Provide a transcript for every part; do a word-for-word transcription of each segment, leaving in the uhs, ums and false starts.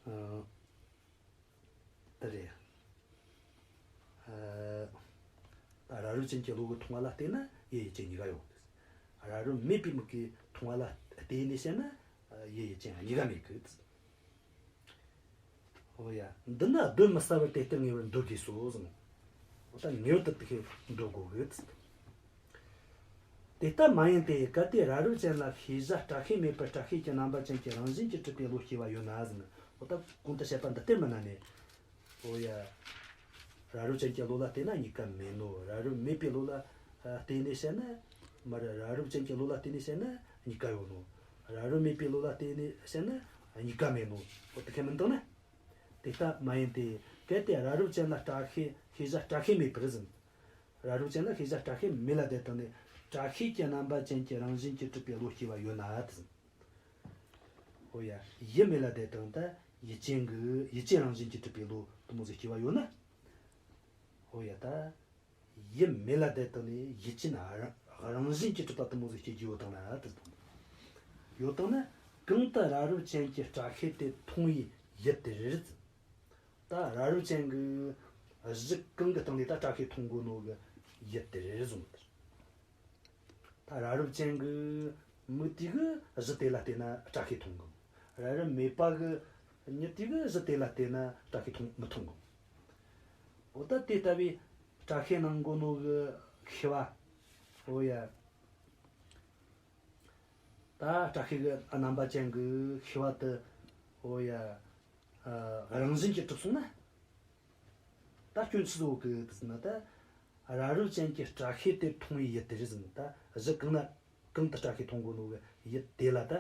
ཨ། དེ་རེད། ཨ། ད་རབ་རིབ་ཅན་གྱི་བློ་གིས་མཐོང་བ་ལ་བལྟས་ན་ཡུལ་ཡུལ་ཅན་གཉིས་ཀ་ཡོད། རབ་རིབ་མེད་པའི་མིག་གིས་མཐོང་བ་ལ་བལྟས་ནས་བཤད་ན་ཡུལ་ཡུལ་ཅན་གཉིས་ཀ་མེད་གི། འོ་ཡ། འདི་ན་གདོན་མི་ཟ་བར་དེ་ལྟར་ངེས་པར་འདོད་དགོས་སོ་གསུངས། འོ་ད་ངེས་པར་དུ་དེ་ཤེས་འདོད་དགོས་གི། དེ་ལྟ་མ་ཡིན་ཏེ། གལ་ཏེ་རབ་རིབ་ཅན་ལ་ཤེས་བྱ་སྐྲ་ཤད་མེད་པར་སྐྲ་ཤད་ཀྱི་རྣམ་པ་ཅན་གྱི་རང་བཞིན་གྱིས་གྲུབ་པའི་བློ་སྐྱེ་བ་ཡོད་ན་ཟེར་ན། འོ་ད་གོང་དུ་བཤད་པ་འདི་ལྟར་མིན་ན་ནི། འོ་ཡ། རབ་རིབ་ཅན་གྱི་བློ་ལ་བལྟས་ན་གཉིས་ཀ་མེད་ནོ། རབ་རིབ་མེད་པའི་བློ་ལ་ཨ་བལྟས་ནས་བཤད་ན། མར་རབ་རིབ་ཅན་གྱི་བློ་ལ་བལྟས་ནས་བཤད་ན་གཉིས་ཀ་ཡོད་ནོ། རབ་རིབ་མེད་པའི་བློ་ལ་བལྟས་ནས་བཤད་ན་གཉིས་ཀ་མེད་ནོ། འོ་དེ་ཁས་མི་འདུག་ན། དེ་ལྟ་མ་ཡིན་ཏེ། གལ་ཏེ་རབ་རིབ་ཅན་ལ་སྐྲ་ཤད་ཤེས་བྱ་སྐྲ་ཤད་མེད་པར་ཟེར། རབ་རིབ་ཅན་ལ་ཤེས་བྱ་སྐྲ་ཤད་མེད་ལ་དེ་དང་ནི། སྐྲ་ཤད་ཀྱི་རྣམ་པ་ཅན་གྱི་རང་བཞིན་གྱིས་གྲུབ་པའི་བློ་སྐྱེ་བ་ཡོད་ན་དེ་ཟེར། འོ་ཡ། ཡུལ་མེད་ལ་དེ་དང་ད་ཡུལ་ཅན་གྱི་ཡུལ་ཅན་རང་བཞིན་གྱིས་གྲུབ་པའི་བློ་དེ་མོ་ཟིག་སྐྱེ་བ་ཡོད་ན། འོ་ཡ། ད་ཡུལ་མེད་ལ་དེ་དང་ནི་ཡུལ་ཅན་རང་རང་བཞིན་གྱིས་གྲུབ་པ་དེ་མོ་ཟིག་སྐྱེ་རྒྱུ་ཡོད་དང་ན་དེ་དང་ཡོད་དང་ན། གང་དུ་རབ་རིབ་ཅན་གྱི་སྐྲ་ཤད་དེ་མཐོང་བའི་ཡུལ་དེར། ད་རབ་རིབ་ཅན་གྱི་གཞི་གང་གི་སྟེང་ནས་ད་སྐྲ་ཤད་མཐོང་གོ་ནོ་གི་ཡུལ་དེར་གསུངས། ད་རབ་རིབ་ཅན་གྱི་མིག་དེ་གིས་གཞི་དེ་ལ་བལྟས་ན་སྐྲ་ཤད་མཐོང་གི། རབ་རིབ་མེད་པ་གི་མྱི་དེ་གིས་གཞི་དེ་ལ་བལྟས་ན་སྐྲ་ཤད་མཐོང་མི་མཐོང་གི། འོ་ད་དེ་ལྟ་བུའི་སྐྲ་ཤད་སྣང་གོ་ནོ་གི་ཤེས་པ། འོ་ཡ། ད་སྐྲ་ཤད་ཀྱི་རྣམ་པ་ཅན་གྱི་ཤེས་པ་དེ། འོ་ཡ། ཨ། རང་བཞིན་གྱིས་གྲུབ་སོང་ན། ད་སྐྱོན་ཆི་ཟིག་ཡོད་གི་དེ་ཟེར་ན། ད་རབ་རིབ་ཅན་གྱི་སྐྲ་ཤད་དེ་མཐོང་བའི་ཡུལ་དེར་ཟེར་ན། ད་གཞི་གང་ན་གང་དུ་སྐྲ་ཤད་མཐོང་གོ་ནོ་གི་ཡུལ་དེ་ལ། ད་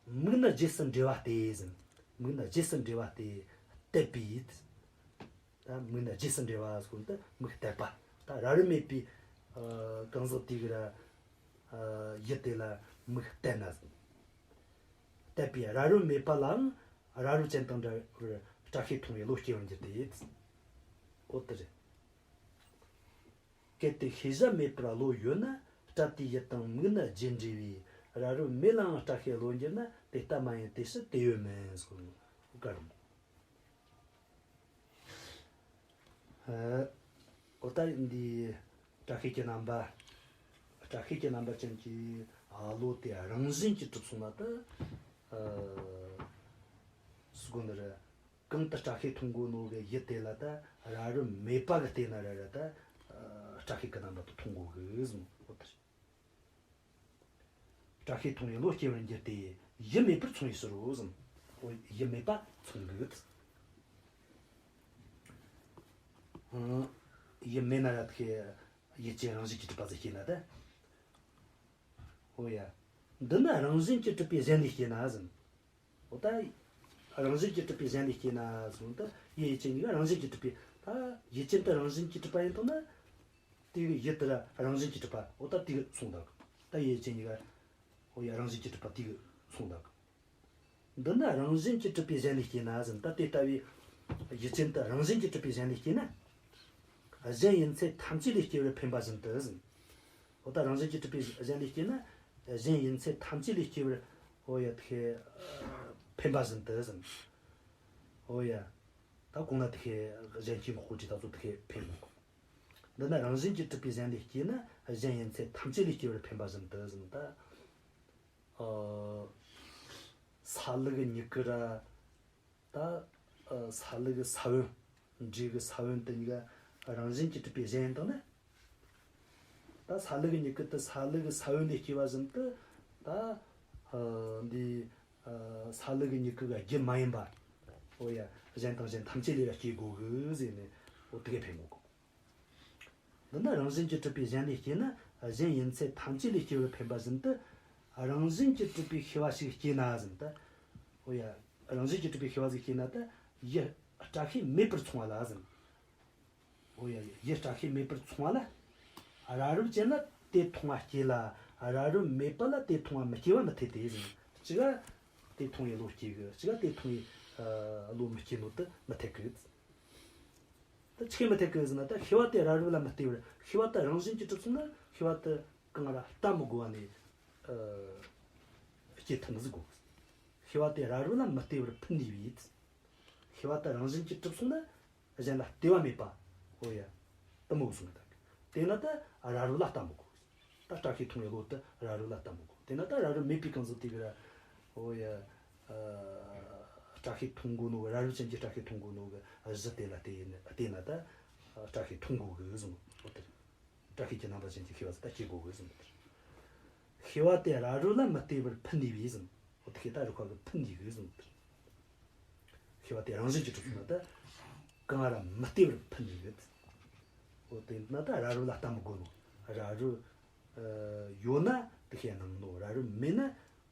མིག་ནི་རྗེས་སུ་འབྲེལ་བ་སྟེ་ཟེར་ན། མིག་ནི་རྗེས་སུ་འབྲེལ་བ་སྟེ་གཏད་པའི། ད་མིག་ནི་རྗེས་སུ་འབྲེལ་བ་ཟེར་གོ་ནོ་ད་མིག་གཏད་པ། ད་རབ་རིབ་མེད་པའི་ཨ་གང་ཟག་དེ་གི་ར་ཨ་ཡུལ་དེ་ལ་མིག་གཏད་ན་ཟེར། གཏད་པའི་རབ་རིབ་མེད་པ་ལའང་རབ་རིབ་ཅན་དང་འདྲ་བར་སྐྲ་ཤད་མཐོང་བའི་བློ་སྐྱེ་བར་འགྱུར་ཏེ། འོ་དེ་རེད། གལ་ཏེ་ཤེས་བྱ་མེད་པར་བློ་ཡོད་ན། སྐྲ་དེའི་ཡུལ་དང་མིག་ནི་རྗེས་འབྲེལ་བས། རབ་རིབ་མེད་ལའང་སྐྲ་ཤད་བློར་འགྱུར་ན། དེ་ལྟ་མ་ཡིན་ཏེ་ཕྱིར་དེ་ཡོད་མིན་ཟེར་གོ་ནོ་ག་རེད། ཨ། འོ་ད་འདི་སྐྲ་ཤད་ཀྱི་རྣམ་པ། སྐྲ་ཤད་ཀྱི་རྣམ་པ་ཅན་གྱི་བློ་དེ་རང་བཞིན་གྱིས་གྲུབ་སོང་ན་ད། ཨ། ཟེར་གོ་ནི་རེད། གང་དུ་སྐྲ་ཤད་མཐོང་གོ་ནོ་གི་ཡུལ་དེ་ལ་ད་རབ་རིབ་མེད་པ་གི་སྟེང་ན་ར་ར་ད། ཨ། སྐྲ་ཤད་ཀྱི་རྣམ་པ་དེ་མཐོང་གོ་གི་ཟེར་ནོ། འོ་དེ་རེད། སྐྲ་ཤད་མཐོང་བའི་བློ་སྐྱེ་བར་འགྱུར་ཏེ། ཡུལ་མེད་པར་མཚུངས་པའི་ཕྱིར་རོ་ཟེར། འོ་ཡུལ་མེད་པ་མཚུངས་གི། ཨང་། ཡུལ་མེད་ན་ར་དེ་ཡུལ་ཅན་རང་བཞིན་གྱིས་གྲུབ་པ་ཟིག་སྐྱེ་ན་ད། འོ་ཡ། འདི་ནི་རང་བཞིན་གྱིས་གྲུབ་པའི་གཞན་ལས་སྐྱེས་ན་ཟེར། འོ་ད། རང་བཞིན་གྱིས་གྲུབ་པའི་གཞན་ལས་སྐྱེས་ན་ཟེར། ད་ཡུལ་ཡུལ་ཅན་གཉིས་ཀ་རང་བཞིན་གྱིས་གྲུབ་པའི། ད་ཡུལ་ཅན་དེ་རང་བཞིན་གྱིས་གྲུབ་པ་ཡིན་དང་ན། དེ་གི་ཡུལ་དེ་ར་རང་བཞིན་གྱིས་གྲུབ་པ། འོ་ད་དེ་གི་མཚུངས་ད་གི། ད་ཡུལ་ཡུལ་ཅན་གཉིས་ཀ། འོ་ཡ། རང་བཞིན་གྱིས་གྲུབ་པ་དེ་གི་མཚུངས་ད་གི། འདི་ནི་རང་བཞིན་གྱིས་གྲུབ་པའི་གཞན་ལས་སྐྱེས་ན་ཟེར། ད་དེ་ལྟ་བུའི་ཡུལ་ཅན་དེ་རང་བཞིན་གྱིས་གྲུབ་པའི་གཞན་ལས་སྐྱེས་ན། གཞན་ཡིན་ཚད་ཐམས་ཅད་ལས་སྐྱེ་བར་འཕེན་པ་བཞིན་དུ་ཟེར། འོ་ད་རང་བཞིན་གྱིས་གྲུབ་པའི་གཞན་ལས་སྐྱེས་ན། གཞན་ཡིན་ཚད་ཐམས་ཅད་ལས་སྐྱེ་བར། འོ་ཡ། དེ་ཁས་འཕེན་པ་བཞིན་དུ་ཟེར། འོ་ཡ། ད་གོང་ན་དེ་ཁས་གཞན་སྐྱེ་འགོག་གོ་དུས་ད་ཚོ་དེ་ཁས་འཕེན་གོ། འདི་ནི་རང་བཞིན་གྱིས་གྲུབ་པའི་གཞན་ལས་སྐྱེས་ན། གཞན་ཡིན་ཚད་ཐམས་ཅད་ལས་སྐྱེ་བར་འཕེན་པ་བཞིན་དུ་ཟེར། ད། ཨ། སཱ་ལུ་གི་མྱུ་གུ་ར། ད། ཨ། སཱ་ལུ་གི་ས་བོན། འབྲས་གི་ས་བོན་དེ་གཉིས་ཀ་རང་བཞིན་གྱིས་གྲུབ་པའི་གཞན་ཡིན་དང་ན། ད་སཱ་ལུ་གི་མྱུ་གུ་དེ་སཱ་ལུ་གི་ས་བོན་ལས་སྐྱེས་པ་བཞིན་དུ། ད། ཨ། འདི། ཨ། སཱ་ལུ་གི་མྱུ་གུ་གི་རྒྱུ་མ་ཡིན་པ། འོ་ཡ། གཞན་དང་གཞན་ཐམས་ཅད་ལས་ར་སྐྱེ་དགོས་གི་ཟེར་ནས། འོ་དེ་གས་འཕེན་གོ་གི། འདི་ནི་རང་བཞིན་གྱིས་གྲུབ་པའི་གཞན་ལས་སྐྱེས་ན། གཞན་ཡིན་ཚད་ཐམས་ཅད་ལས་སྐྱེ་བར་འཕེན་པ་བཞིན་དུ། རང་བཞིན་གྱིས་གྲུབ་པའི་ཤེས་པ་ཞིག་སྐྱེས་ན་ཟེར། ད། འོ་ཡ། རང་བཞིན་གྱིས་གྲུབ་པའི་ཤེས་པ་ཟིག་སྐྱེས་ན་ད། ཡུལ་སྐྲ་ཤད་མེད་པར་མཚུངས་པ་ལ་ཟེར། འོ་ཡ། ཡུལ་སྐྲ་ཤད་མེད་པར་མཚུངས་པ་ལ། རབ་རིབ་ཅན་ལ་དེ་མཐོང་བ་སྐྱེ་ལ། རབ་རིབ་མེད་པ་ལ་དེ་མཐོང་བ་མི་སྐྱེ་བ་མི་འཐད་དེ་ཟེར། གཅིག་ག་དེ་མཐོང་བའི་བློ་སྐྱེ་གི། གཅིག་ག་དེ་མཐོང་བའི་ཨ་བློ་མི་སྐྱེ་ནོ་དེ་མི་འཐད་གི། ད་ཆི་གིས་མི་འཐད་གི་ཟེར་ན། ད་ཤེས་པ་དེ་རབ་རིབ་ལ་མི་ལྟོས་པར། ཤེས་པ་དེ་རང་བཞིན་གྱིས་གྲུབ་སོང་ན། ཤེས་པ་དེ་གང་ར་ལྟ་མི་དགོས་པ་ནས་ཨ་སྐྱེ་ཐུབ་ནི་ཟིག་དགོས། ཤེས་པ་དེ་རབ་རིབ་ལ་མི་ལྟོས་པར་ཕུད་ནུས་པས། ཤེས་པ་དེ་རང་བཞིན་གྱིས་གྲུབ་སོང་ན་གཞན་ལ་ལྟོས་པ་མེད་པ། འོ་ཡ། དེ་མོ་གསུངས་ད། དེས་ན་ད་རབ་རིབ་ལ་ལྟ་མི་དགོས། ད་སྐྲ་ཤད་མཐོང་བའི་བློ་དེ་རབ་རིབ་ལ་ལྟ་མི་དགོས། དེས་ན་ད་རབ་རིབ་མེད་པའི་གང་ཟག་དེ་གིས་ར། འོ་ཡ། ཨ། སྐྲ་ཤད་མཐོང་གོ་ནོ་གི། རབ་རིབ་ཅན་གྱི་སྐྲ་ཤད་མཐོང་གོ་ནོ་གི་གཞི་དེ་ལ་བལྟས་ནས་བལྟས་ན་ད་སྐྲ་ཤད་མཐོང་གོ་གི་གསུངས། འོ་དེ་རེད། སྐྲ་ཤད་ཀྱི་རྣམ་པ་ཅན་གྱི་ཤེས་པ་ཟིག་ད་སྐྱེ་དགོས་གི་གསུངས་པ་དེར། ཤེས་པ་དེ་རབ་རིབ་ལ་མི་ལྟོས་པར་ཕུད་ནུས་པས་གསུངས། འོ་དེ་ཤེས་ད་རིག་པ་གིས་ཕུད་ནུས་གི་གསུངས་པ་དེར། ཤེས་པ་དེ་རང་བཞིན་གྱིས་གྲུབ་སོང་ན་ད་གང་ར་མི་ལྟོས་པར་ཕུད་ནུས་གི། འོ་དེ་ན་ད་རབ་རིབ་ལ་ལྟ་མི་དགོས་ནོ། རབ་རིབ་ཨ་ཡོད་ན་དེ་ཤེས་སྣང་ནོ། རབ་རིབ་མེད་ན་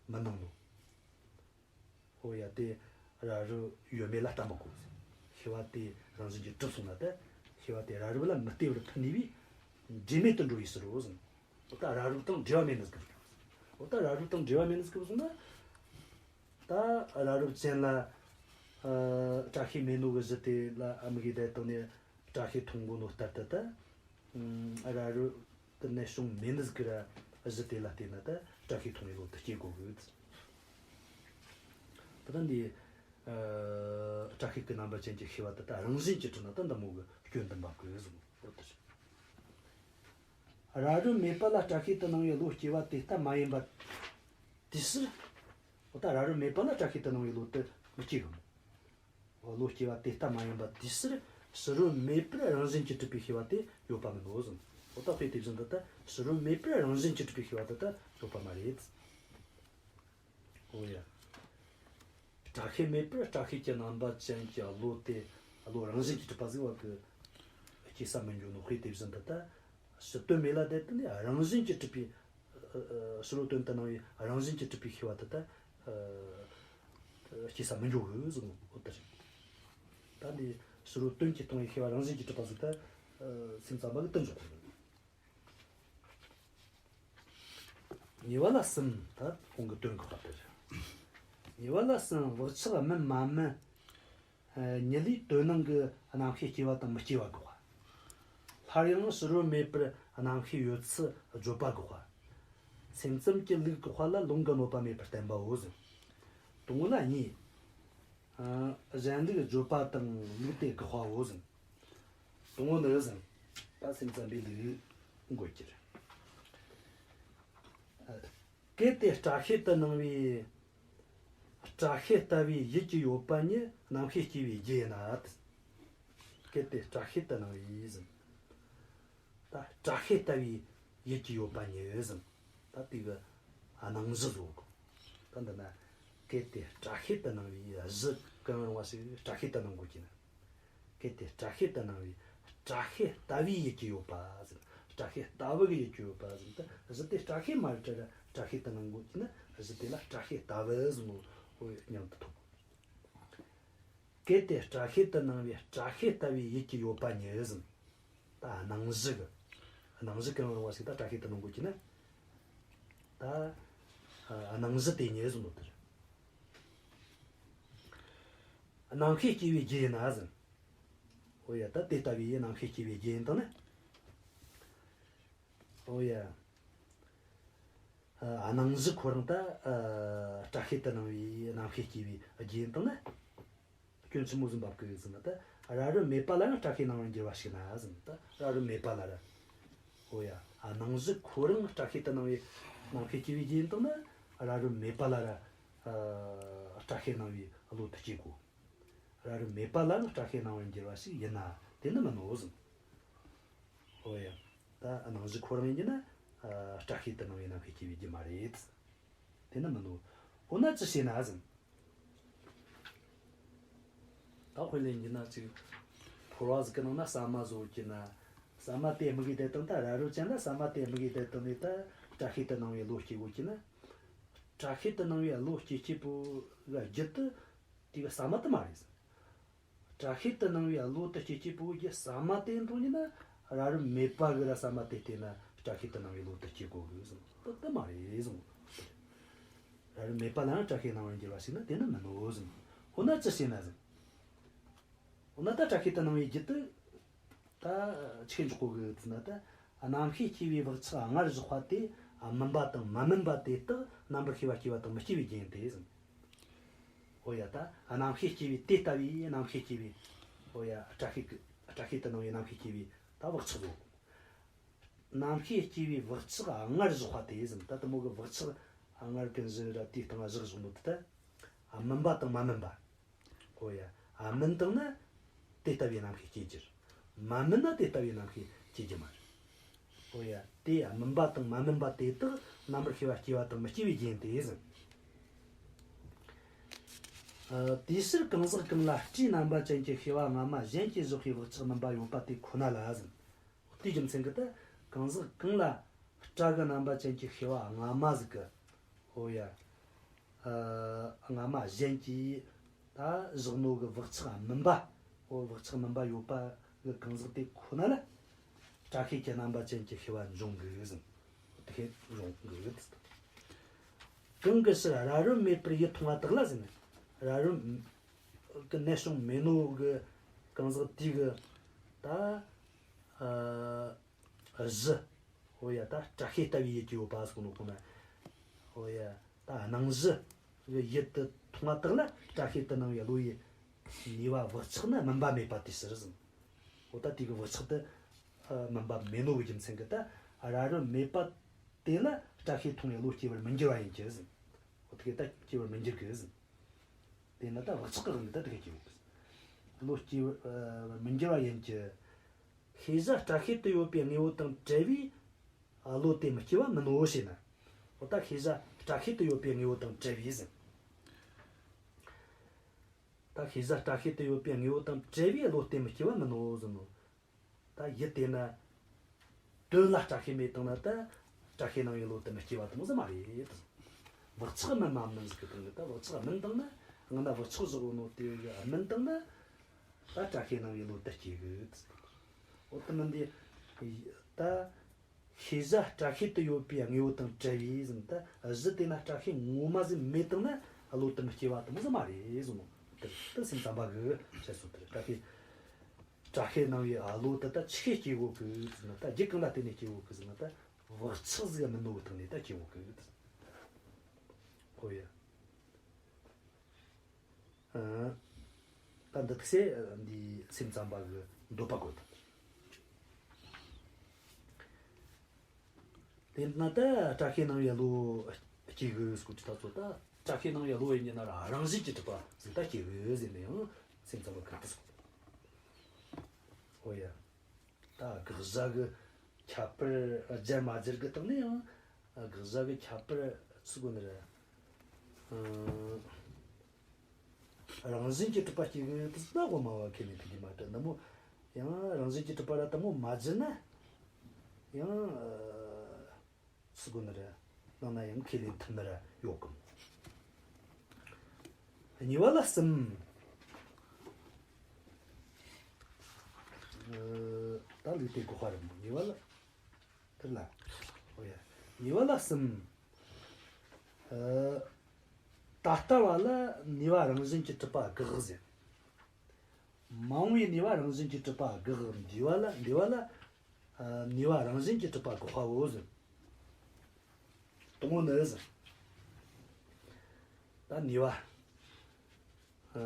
མི་སྣང་ནོ། འོ་ཡ། དེ་རབ་རིབ་ཡོད་མེད་ལ་ལྟ་མི་དགོས། ཤེས་པ་དེ་རང་བཞིན་གྱིས་གྲུབ་སོང་ན་ད་ཤེས་པ་དེ་རབ་རིབ་ལ་མི་ལྟོས་པར་ཕུད་ནུས་པས་འབྲེལ་མེད་དུ་འགྲོ་བའི་ཕྱིར་རོ་གསུངས། འོ་ད་རབ་རིབ་དང་འབྲེལ་བ་མེད་ནི་ཟིག་གི། འོ་ད་རབ་རིབ་དང་འབྲེལ་བ་མེད་ནི་ཟིག་གི་གསུངས་ན། ད་རབ་རིབ་ཅན་ལ་ཨ་སྐྲ་ཤད་མེད་ནོ་གི་གཞི་དེ་ལ་དམིགས་ཏེ་བལྟས་ནས་སྐྲ་ཤད་མཐོང་གོ་ནོ་ལྟར་དུ་ད། ཨ། རབ་རིབ་དེ་གནས་བྱུང་མེད་ནི་ཟིག་གི་ར་གཞི་དེ་ལ་བལྟས་ན་ད་སྐྲ་ཤད་མཐོང་བའི་བློ་དེ་སྐྱེ་དགོས་གི། ད་ལྟ་འདི་ཨ་སྐྲ་ཤད་ཀྱི་རྣམ་པ་ཅན་གྱི་ཤེས་པ་དེ་ད་རང་བཞིན་གྱིས་གྲུབ་ན་ད་འདི་མོ་གི་སྐྱོན་དེ་འབབ་གི་གསུངས། འོ་དེ་རེད། རབ་རིབ་མེད་པ་ལ་སྐྲ་ཤད་དུ་སྣང་བའི་བློ་སྐྱེ་བ་དེ་ལྟ་མ་ཡིན་པ་དེའི་ཕྱིར། འོ་ད་རབ་རིབ་མེད་པ་ལ་སྐྲ་ཤད་དུ་སྣང་བའི་བློ་དེ་མི་སྐྱེ་གི་མོ། བློ་སྐྱེ་བ་དེ་ལྟ་མ་ཡིན་པ་དེའི་ཕྱིར་ཕྱི་རོལ་མེད་པར་རང་བཞིན་གྱིས་གྲུབ་པའི་ཤེས་པ་དེ་ཡོད་པ་མིན་ནོ་གསུངས། འོ་ད་དཔེ་དེ་བཞིན་དུ་ད་ཕྱི་རོལ་མེད་པར་རང་བཞིན་གྱིས་གྲུབ་པའི་ཤེས་པ་དེ་ད་ཡོད་པ་མ་རེད། འོ་ཡ། སྐྲ་ཤད་མེད་པར་སྐྲ་ཤད་ཀྱི་རྣམ་པ་ཅན་གྱི་བློ་དེ་བློ་རང་བཞིན་གྱིས་གྲུབ་པ་ཟིག་བ་གི་སྐྱེ་ས་མི་འགྱོ་ནོ། དཔེ་དེ་བཞིན་དུ་ད་ཕྱི་དོན་མེད་ལ་དེ་དེ་ནི་རང་བཞིན་གྱིས་གྲུབ་པའི་ཕྱི་རོལ་དོན་དུ་སྣང་བའི་རང་བཞིན་གྱིས་གྲུབ་པའི་ཤེས་པ་དེ་ད་སྐྱེ་ས་མི་འགྱོ་གི་གསུངས་ནོ། འོ་དེ་རེད། ད་འདི་ཕྱི་རོལ་དོན་གྱིས་སྟོང་བའི་ཤེས་པ་རང་བཞིན་གྱིས་གྲུབ་པ་ཟིག་ད་སེམས་ཙམ་པ་གིས་དེ་འཇོག་དགོས། གཉིས་པ་ལ་གསུམ། ད་གོང་གི་དོན་འགོག་པ་དེ་རེད། གཉིས་པ་ལ་གསུམ། བག་ཆགས་སྨིན་མ་སྨིན། ཨ། ཉིད་ལས་དོན་སྣང་གི་རྣམ་ཤེས་སྐྱེ་བ་དང་མི་སྐྱེ་བ་འགོག་པ། སླར་ཡང་ཕྱི་རོལ་མེད་པར་རྣམ་ཤེས་ཡོད་ཚུལ་བརྗོད་པ་འགོག་པ། སེམས་ཙམ་གྱི་ལུགས་འགོག་པ་ལ་ལུང་གིས་གནོད་པ་མེད་པར་བསྟན་པའོ་ཟེར། དང་པོ་ལ་གཉིས། ཨ། གཞན་ལུགས་བརྗོད་པ་དང་ལུགས་དེ་དགག་པའོ་ཟེར། དང་པོ་ནི་ཟེར། ད་སེམས་ཙམ་པའི་ལུགས་འགོད་རྒྱུ་རེད། ཨ། གལ་ཏེ་སྐྲ་ཤད་དུ་སྣང་བའི། སྐྲ་ཤད་ལྟ་བུའི་ཡུལ་གྱི་ཡོད་པ་ཉིད་རྣམ་ཤེས་སྐྱེ་བའི་རྒྱུ་ཡིན་ན། གལ་ཏེ་སྐྲ་ཤད་དུ་སྣང་བའི་ཟེར། ད་སྐྲ་ཤད་ལྟ་བུའི་ཡུལ་གྱི་ཡོད་པ་ཉིད་ཟེར། ད་དེ་གི་སྣང་གཞི་བཟོ་དགོས། ད་འདི་ན་གལ་ཏེ་སྐྲ་ཤད་དུ་སྣང་བའི་གཞི་གང་རུང་བ་ཞིག་སྐྲ་ཤད་དུ་སྣང་དགོས་ཀྱི་ན། གལ་ཏེ་སྐྲ་ཤད་དུ་སྣང་བའི། སྐྲ་ཤད་ལྟ་བུའི་ཡུལ་གྱི་ཡོད་པ་ཟེར། སྐྲ་ཤད་ལྟ་བུ་གི་ཡུལ་གྱི་ཡོད་པ་ཟེར། ད་གཞི་དེ་སྐྲ་ཤད་མ་རེད་དྲ་ར་སྐྲ་ཤད་དུ་སྣང་དགོས་ཀྱི་ན། གཞི་དེ་ལ་སྐྲ་ཤད་ལྟ་བུ་ཟེར་ནོ། འོ་སྙམ་དུ་ཐོབ། གལ་ཏེ་སྐྲ་ཤད་དུ་སྣང་བའི་སྐྲ་ཤད་ལྟ་བུའི་ཡུལ་གྱི་ཡོད་པ་ཉིད་ཟེར། ད་སྣང་གཞི་གི། སྣང་གཞི་གང་རུང་བ་ཞིག་ད་སྐྲ་ཤད་དུ་སྣང་དགོས་ཀྱི་ན། ད་སྣང་གཞི་དེ་ཉིད་ཟེར་ནོ་དེ་རེད། རྣམ་ཤེས་སྐྱེ་བའི་རྒྱུ་ཡིན་ན་ཟེར། འོ་ཡ། ད་དེ་ལྟ་བུའི་རྣམ་ཤེས་སྐྱེ་བའི་རྒྱུ་ཡིན་དང་ན། འོ་ཡ། ཨ། སྣང་གཞི་ཁོ་རང་ད་ཨ་སྐྲ་ཤད་དུ་སྣང་བའི་རྣམ་ཤེས་སྐྱེ་བའི་རྒྱུ་ཡིན་དང་ན། སྐྱོན་ཆི་མོ་ཟིག་འབབ་གི་ཟེར་ན། ད་རབ་རིབ་མེད་པ་ལ་ཡང་སྐྲ་ཤད་སྣང་བར་འགྱུར་བ་ཞིག་ན་ཟེར་ན། ད་རབ་རིབ་མེད་པ་ལ་ར། འོ་ཡ། ཨ། སྣང་གཞི་ཁོ་རང་སྐྲ་ཤད་དུ་སྣང་བའི་རྣམ་ཤེས་སྐྱེ་བའི་རྒྱུ་ཡིན་དང་ན། རབ་རིབ་མེད་པ་ལ་ར་ཨ་སྐྲ་ཤད་སྣང་བའི་བློ་དེ་སྐྱེ་དགོས། རབ་རིབ་མེད་པ་ལ་ཡང་སྐྲ་ཤད་སྣང་བར་འགྱུར་བ་ཞིག་ཡིན་ན། དེ་ནི་མིན་ནོ་ཟེར། འོ་ཡ། ད་སྣང་གཞི་ཁོ་རང་ཡིན་གྱི་ན། ཨ། སྐྲ་ཤད་དུ་སྣང་བའི་རྣམ་ཤེས་སྐྱེ་བའི་རྒྱུ་མ་རེད། དེ་ནི་མིན་ནོ། འོ་ན་ཅི་བྱས་ན་ཟེར། ད་དཔེ་ལེན་རྒྱུ་ན་ཅིག་ཕོར་བ་ཟིག་གི་ནང་ན་ཟ་མ་བཟོ་གི་ན། ཟ་མ་དེ་དམིགས་ཡུལ་དེ་དང་། ད་རབ་རིབ་ཅན་ལ་ཟ་མ་དེ་དམིགས་ཡུལ་དེ་དང་ནས་ད་སྐྲ་ཤད་དུ་སྣང་བའི་བློ་སྐྱེ་དགོས་ཀྱི་ན། སྐྲ་ཤད་དུ་སྣང་བའི་བློ་སྐྱེ་སྐྱེ་པོ་གི་རྒྱུ་དེ་དེ་གི་ཟ་མ་དེ་མ་རེད། སྐྲ་ཤད་དུ་སྣང་བའི་བློ་དེ་སྐྱེ་སྐྱེ་པོ་གི་ཟ་མ་དེ་འདྲ་ཡིན་ན། རབ་རིབ་མེད་པ་གི་ར་ཟ་མ་དེ་བལྟས་ན་སྐྲ་ཤད་དུ་སྣང་བའི་བློ་དེ་སྐྱེ་དགོས་གི་ཟེར། དེ་དེ་མ་རེད་ཟེར། རབ་རིབ་མེད་པ་ལ་ཡང་སྐྲ་ཤད་སྣང་བར་འགྱུར་བ་ཞིག་ན་དེ་ནི་མིན་ནོ་ཟེར། འོ་ན་ཅི་བྱས་ན་ཟེར། འོ་ན་ད་སྐྲ་ཤད་དུ་སྣང་བའི་རྒྱུ་དེ་ད་ཆི་འཇོག་གོ་གི་ཟེར་ན། ད་རྣམ་ཤེས་སྐྱེ་བའི་བག་ཆགས་སྔར་བཞག་པ་དེ་སྨིན་པ་དང་མ་སྨིན་པ་དེ་དག་རྣམ་པར་ཤེས་པ་སྐྱེ་བ་དང་མི་སྐྱེ་བའི་རྒྱུ་ཡིན་ཏེ་ཟེར། ཨོ་ཡ། ད་རྣམ་ཤེས་སྐྱེ་བའི་དེ་ལྟ་བུའི་རྣམ་ཤེས་སྐྱེ་བའི། ཨོ་ཡ། སྐྲ་ཤད་གི་སྐྲ་ཤད་དུ་སྣང་བའི་རྣམ་ཤེས་སྐྱེ་བའི་ད་བག་ཆགས་ཟོ། རྣམ་ཤེས་སྐྱེ་བའི་བག་ཆགས་ལྔར་བཞག་པ་དེ་ཟེར། ད་དེ་མོ་གི་བག་ཆགས་ལྔར་ཀུན་གཞི་ར་དེའི་སྟེང་ལ་བཞག་བཞག་ནོ་དེ་ད། ཨ། སྨིན་པ་དང་མ་སྨིན་པ། ཨོ་ཡ། ཨ། སྨིན་བཏང་ན་དེ་ལྟ་བུའི་རྣམ་ཤེས་སྐྱེ་རྒྱུ་རེད། མ་སྨིན་ན་དེ་ལྟ་བུའི་རྣམ་ཤེས་སྐྱེ་རྒྱུ་མ་རེད། ཨོ་ཡ། དེ་སྨིན་པ་དང་མ་སྨིན་པ་དེ་དག་རྣམ་པར་ཤེས་པ་སྐྱེ་བ་དང་མི་སྐྱེ་བའི་རྒྱན་ཏེ་ཟེར། ཨ། དེའི་ཕྱིར་གང་ཟག་གང་ལ་སྤྲིའི་རྣམ་པ་ཅན་གྱི་ཤེས་པ་སྔ་མ་གཞན་གྱིས་བཞག་པའི་བག་ཆགས་སྨིན་པ་ཡོད་པ་དེ་ཁོ་ན་ལ་ཟེར། དེའི་རྒྱུ་མཚན་གྱིས་ད་གང་ཟག་གང་ལ་སྐྲ་གི་རྣམ་པ་ཅན་གྱི་ཤེས་པ་སྔ་མ་ཟིག་གི། ཨོ་ཡ། ཨ། སྔ་མ་གཞན་གྱིས་ད་བཞག་ནོ་གི་བག་ཆགས་སྨིན་པ། ཨོ། བག་ཆགས་སྨིན་པ་ཡོད་པ་གི་གང་ཟག་དེ་ཁོ་ན་ལ་སྐྲ་ཤད་ཀྱི་རྣམ་པ་ཅན་གྱི་ཤེས་པ་འབྱུང་གི་ཟེར། དེ་ཤེས་འབྱུང་གི་ཟེར། གང་གི་ཕྱིར་རབ་རིབ་མེད་པར་ཡིད་མཐོང་བ་དག་ལ་ཟེར་ན། རབ་རིབ་གི་ནད་བྱུང་མེད་ནོ་གི་གང་ཟག་དེ་གི་ད། ཨ། གཞི། ཨོ་ཡ། ད་སྐྲ་ཤད་ལྟ་བུའི་ཡུལ་གྱི་ཡོད་པ་ཟེར་གོ་ནོ་གོ་ན། ཨོ་ཡ། ད་སྣང་གཞི་གི་ཡུལ་དུ་མཐོང་བ་དག་ལ་སྐྲ་ཤད་དུ་སྣང་བའི་བློ་ཡི་ནུས་པ་བག་ཆགས་ནི་སྨིན་པ་མེད་པ་དེའི་ཕྱིར་ཟེར། ཨོ། ད་དེ་གི་བག་ཆགས་དེ་སྨིན་པ་མེད་ནོ་གི་རྒྱུ་མཚན་གྱིས་ད་རབ་རིབ་མེད་པ་དེ་ལ་སྐྲ་ཤད་མཐོང་བའི་བློ་སྐྱེ་བར་མི་འགྱུར་བ་ཡིན་གྱི་ཟེར། ཨོ། དེ་གི་ད་སྐྱེ་བར་མི་འགྱུར་གི་ཟེར། དེས་ན་ད་བག་ཆགས་ཀྱི་དབང་གིས་ད་དེ་གི་སྐྱེ་བ་གི་ཟེར། བློ་སྐྱེ་བར་མི་འགྱུར་བ་ཡིན་གྱི། ཤེས་བྱ་སྐྲ་ཤད་དུ་ཡོད་པའི་དངོས་པོ་དང་བྲལ་བའི་བློ་དེ་མི་སྐྱེ་བ་མིན་ནོ་ཞེ་ན། འོ་ད་ཤེས་བྱ་སྐྲ་ཤད་དུ་ཡོད་པའི་དངོས་པོ་དང་བྲལ་བའི་ཟེར། ད་ཤེས་བྱ་སྐྲ་ཤད་དུ་ཡོད་པའི་དངོས་པོ་དང་བྲལ་བའི་བློ་དེ་མི་སྐྱེ་བ་མིན་ནོ་ཟེར་ནོ། ད་ཡུལ་དེ་ན་དོན་ལ་སྐྲ་ཤད་མེད་བཏང་ན་ད་སྐྲ་ཤད་སྣང་བའི་བློ་དེ་མི་སྐྱེ་བ་དེ་མོ་ཟིག་མ་རེད། བག་ཆགས་སྨིན་མ་སྨིན་ཟིག་གི་སྟེང་གི། ད་བག་ཆགས་སྨིན་བཏང་ན། སྔ་ན་བག་ཆགས་བཞག་ཡོད་ནོ་དེ་གི་སྨིན་བཏང་ན། ད་སྐྲ་ཤད་སྣང་བའི་བློ་དེ་སྐྱེ་གི། འོ་དེ་མིན་དེ། ད་ཤེས་བྱ་སྐྲ་ཤད་དུ་ཡོད་པའི་དངོས་པོ་དང་བྲལ་བའི་ཟེར། ད་གཞི་དེ་ན་སྐྲ་ཤད་ངོ་མ་ཟིག་མེད་བཏང་ན་བློ་དེ་མི་སྐྱེ་བ་དེ་མོ་ཟིག་མ་རེད་ཟེར་ནོ། དེ་དེ་སེམས་ཙམ་པ་གི་བཤད་སྲོལ་དེ་རེད། སྐྲ་ཤད་སྐྲ་ཤད་སྣང་བའི་བློ་དེ་ད་ཆི་གི་སྐྱེ་གོ་གི་ཟེར་ན། ད་རྒྱུ་གང་ལ་བརྟེན་ནས་སྐྱེ་གོ་གི་ཟེར་ན། ད་བག་ཆགས་ཟིག་མིན་ནོ་གི་སྟེང་ནས་ད་སྐྱེ་གོ་གི། ཨོ་ཡ། ཨ། ད་འདི་ཐུག་སེ་འདི་སེམས་ཙམ་པ་གི་འདོད་པ་བཀོད་དང་། དེ་ན་ད་སྐྲ་ཤད་སྣང་བའི་བློ་སྐྱེ་གི་ཟེར་གོ་དུས་ད་ཚོ། ད་སྐྲ་ཤད་སྣང་བའི་བློ་ཡིན་གྱི་ན་ར་རང་བཞིན་གྱིས་གྲུབ་པ་ཟིག་ད་སྐྱེ་གི་ཟེར་ནས་ཡང་སེམས་ཙམ་པ་གི་དེ་ཟེར་གོ། ཨོ་ཡ། ད་དགག་བྱ་གི་ཁྱད་པར་སྦྱར་མ་སྦྱར་གི་སྟེང་ནས་ཡང་། དགག་བྱ་གི་ཁྱད་པར་ཟེར་གོ་ནི་རེད། ཨ། རང་བཞིན་གྱིས་གྲུབ་པ་སྐྱེ་གི་དེ་ཟེར་ན་གོ་མ་བ་ཁས་ལེན་ཐུབ་ཀྱི་མ་རེད། འདི་མོ་ཡང་རང་བཞིན་གྱིས་གྲུབ་པ་ར་དེ་མོ་མ་བརྗོད་ན་ཡང་། ཨ། ཟེར་གོ་ནི་རེད། ནང་ན་ཡང་ཁས་ལེན་ཐུབ་ནི་ར་ཡོད་གི། གཉིས་པ་ལ་གསུམ། ཨ། ད་ལུགས་དེ་དགག་པ་རེད་མོ། གཉིས་པ་ལ། དེ་ལ། ཨོ་ཡ། གཉིས་པ་ལ་གསུམ། ཨ། ད་ལྟ་བ་ལ་ནུས་པ་རང་བཞིན་གྱིས་གྲུབ་པ་དགག་ཟེར། མ་འོངས་པའི་ནུས་པ་རང་བཞིན་གྱིས་གྲུབ་པ་དགག། འདས་པ་ལ། འདས་པ་ལ། ཨ། ནུས་པ་རང་བཞིན་གྱིས་གྲུབ་པ་དགག་པའོ་ཟེར། དང་པོ་ནི་ཟེར། ད་ནུས་པ། ཨ།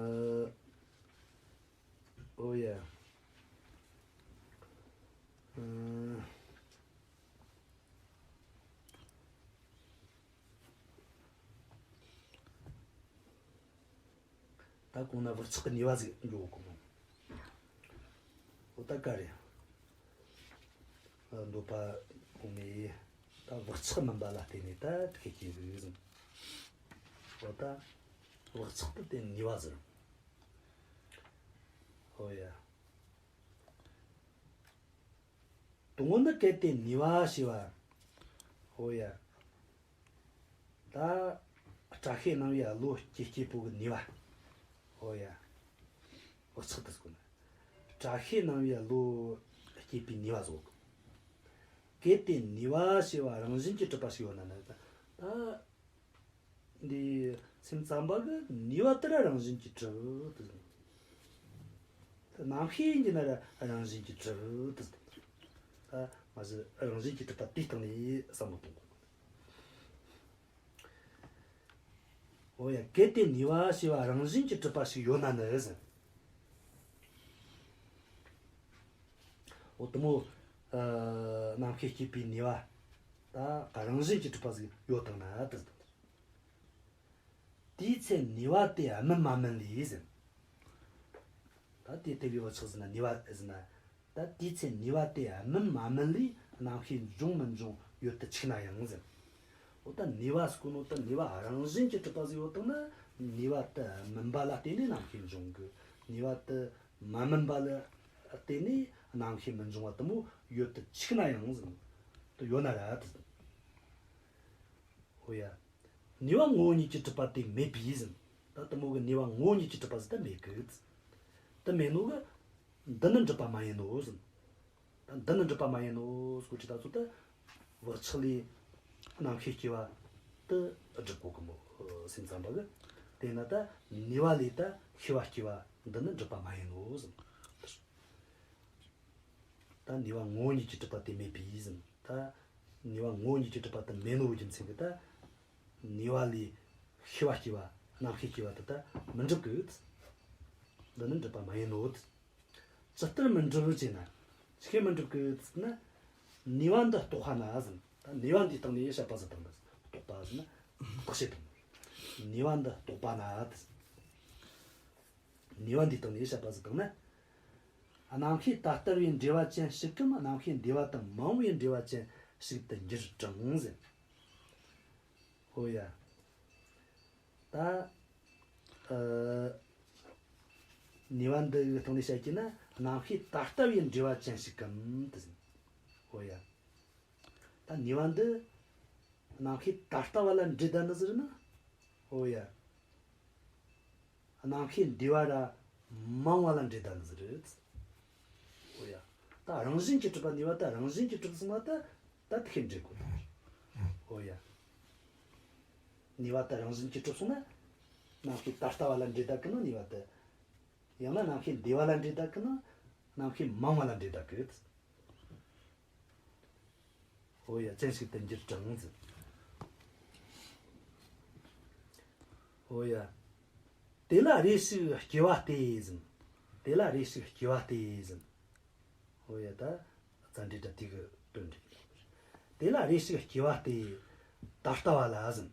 ཨོ་ཡ། ཨ། ད་གོང་ན་བག་ཆགས་ཀྱི་ནུས་པ་ཟིག་འགྲོ་གོ་མོ། འོ་ད་ག་རེ། ཨ། འདོད་པ་གོང་ནས། ད་བག་ཆགས་སྨིན་པ་ལ་བརྟེན་ནས་ད་དེ་སྐད་ཅེས་ཟེར། འོ་ད་བག་ཆགས་དེ་བརྟེན་ནུས་པ་ཟེར། འོ་ཡ། དང་པོ་ནི་གལ་ཏེ་ནུས་པ་ཞེས་པ། འོ་ཡ། ད་སྐྲ་ཤད་སྣང་བའི་བློ་སྐྱེ་སྐྱེ་པོ་གི་ནུས་པ། འོ་ཡ། བག་ཆགས་དེ་ཟེར་གོ་ནི། སྐྲ་ཤད་སྣང་བའི་བློ་སྐྱེ་པའི་ནུས་པ་ཟེར་གོ། གལ་ཏེ་ནུས་པ་ཞེས་པ་རང་བཞིན་གྱིས་གྲུབ་པ་ཞིག་ཡོད་ན་ནི། ད་འདི་སེམས་ཙམ་པ་གི་ནུས་པ་དེ་ར་རང་བཞིན་གྱིས་གྲུབ་དེ་ཟེར། རྣམ་ཤེས་ཡིན་གྱི་ན་ར་རང་བཞིན་གྱིས་གྲུབ་དེ་ཟེར། ད་མ་གཞི་རང་བཞིན་གྱིས་གྲུབ་པ་དེའི་སྟེང་ནས་བསམ་བློ་གཏོང་དགོས། འོ་ཡ། གལ་ཏེ་ནུས་པ་ཞེས་པ་རང་བཞིན་གྱིས་གྲུབ་པ་ཞིག་ཡོད་ན་ནི་ཟེར། འོ་དེ་མོ། ཨ། རྣམ་ཤེས་སྐྱེད་པའི་ནུས་པ་ད་རང་བཞིན་གྱིས་གྲུབ་པ་ཟིག་ཡོད་དང་ན་དེ་ཟེར། དེའི་ཚེ་ནུས་པ་དེ་སྨིན་མ་སྨིན་ལས་ཟེར། ད་དེ་ལྟ་བུའི་བག་ཆགས་ཟིན་ན་ནུས་པ་ཟིན་ན། ད་དེའི་ཚེ་ནུས་པ་དེ་སྨིན་མ་སྨིན་ལས་རྣམ་ཤེས་འབྱུང་མི་འབྱུང་ཡོད་དུ་ཆུག་ན་ཡང་ཟེར། འོ་ད་ནུས་པ་ཟེར་གོ་ནོ་ད་ནུས་པ་རང་བཞིན་གྱིས་གྲུབ་པ་ཟིག་ཡོད་དང་ན། ནུས་པ་དེ་སྨིན་པ་ལ་བརྟེན་ནས་རྣམ་ཤེས་འབྱུང་གི། ནུས་པ་དེ་མ་སྨིན་པ་ལ་བརྟེན་ནས་རྣམ་ཤེས་མི་འབྱུང་བ་དེ་མོ་ཡོད་དུ་ཆུག་ན་ཡང་ཟེར། དེ་ཡོད་ན་ར་དེ་ཟེར། འོ་ཡ། ནུས་པ་ངོ་བོ་ཉིད་ཀྱིས་གྲུབ་པ་དེ་མེད་པས་ཟེར། ད་དེ་མོ་གི་ནུས་པ་ངོ་བོ་ཉིད་ཀྱིས་གྲུབ་པ་ཟིག་ད་མེད་གི། དེ་མེད་ནོ་གི། འདི་ནི་འགྲུབ་པ་མ་ཡིན་ནོ་ཟེར། ད་འདི་ནི་འགྲུབ་པ་མ་ཡིན་ནོ་ཟེར་གོ་དུས་ད་ཚོ་ད། བག་ཆགས་ལས་རྣམ་ཤེས་སྐྱེ་བ་དེ་སྒྲུབ་གོ་གི་མོ། སེམས་ཙམ་པ་གི། དེས་ན་ད་ནུས་པ་ལས་ད་ཤེས་པ་སྐྱེ་བ་འདི་ནི་འགྲུབ་པ་མ་ཡིན་ནོ་ཟེར། ད་ནུས་པ་ངོ་བོ་ཉིད་ཀྱིས་གྲུབ་པ་དེ་མེད་པས་ཟེར། ད་ནུས་པ་ངོ་བོ་ཉིད་ཀྱིས་གྲུབ་པ་དེ་མེད་ནོ་རྒྱུ་མཚན་གྱིས་ད། ནུས་པ་ལས་ཤེས་པ་སྐྱེ་བ་རྣམ་ཤེས་སྐྱེ་བ་དེ་ད་མི་འགྲུབ་གི། འདི་ནི་འགྲུབ་པ་མ་ཡིན་ནོ། ཇི་ལྟར་མི་འགྲུབ་ཅེ་ན། ཆི་གེ་མི་འགྲུབ་གི་ཟེར་ན། ནུས་པ་འདི་རྟོགས་པ་ན་ཟེར། ད་ནུས་པ་འདིའི་སྟེང་ནས་བཤད་པ་ཟིག་དང་ན། རྟོགས་པ་ཟེར་ན། བརྟག་དཔྱད་དང་། ནུས་པ་འདི་རྟོགས་པ་ན་ཟེར། ནུས་པ་འདིའི་སྟེང་ནས་བཤད་པ་ཟིག་དང་ན། རྣམ་ཤེས་ད་ལྟ་བའི་འབྲེལ་བ་ཅན་ཞིག་གམ། རྣམ་ཤེས་འདས་པ་དང་མ་འོངས་པའི་འབྲེལ་བ་ཅན་ཞིག་ཏུ་འགྱུར་གྲང་ཟེར། ཧོ་ཡ། ད། ཨ། ནུས་པ་འདི་གི་སྟེང་ནས་བཤད་ཀྱི་ན། རྣམ་ཤེས་ད་ལྟ་བའི་འབྲེལ་བ་ཅན་ཞིག་གམ་དེ་ཟེར། ཧོ་ཡ། ད་ནུས་པ་འདི་རྣམ་ཤེས་ད་ལྟ་བ་ལ་འབྲེལ་ད་ནི་ཟེར་ན། ཧོ་ཡ། རྣམ་ཤེས་འདས་པ་ར་མ་འོངས་པ་ལ་འབྲེལ་ད་ནི་ཟེར། ཧོ་ཡ། ད་རང་བཞིན་གྱིས་གྲུབ་པ་ནུས་པ་ད་རང་བཞིན་གྱིས་གྲུབ་སོང་བ་ད། ད་དེ་ཤེས་འབྲེལ་དགོས། ཧོ་ཡ། ནུས་པ་ད་རང་བཞིན་གྱིས་གྲུབ་སོང་ན། རྣམ་ཤེས་ད་ལྟ་བ་ལ་འབྲེལ་ད་གི་ནོ་ནུས་པ་ད། ཡང་ན་རྣམ་ཤེས་འདས་པ་ལ་འབྲེལ་ད་གི་ནོ། རྣམ་ཤེས་མ་འོངས་པ་ལ་འབྲེལ་ད་གི། ཧོ་ཡ། ཅན་ཞིག་ཏུ་འགྱུར་གྲང་ཟེར། ཧོ་ཡ། དེ་ལ་རེ་ཞིག་སྐྱེ་བ་སྟེ་ཟེར། དེ་ལ་རེ་ཞིག་སྐྱེ་བ་སྟེ་ཟེར། ཧོ་ཡ། ད་བཙལ་འབྲས་ད་དེ་གི་དོན་འགྲིག། དེ་ལ་རེ་ཞིག་སྐྱེ་བ་སྟེ། ད་ལྟ་བ་ལ་ཟེར།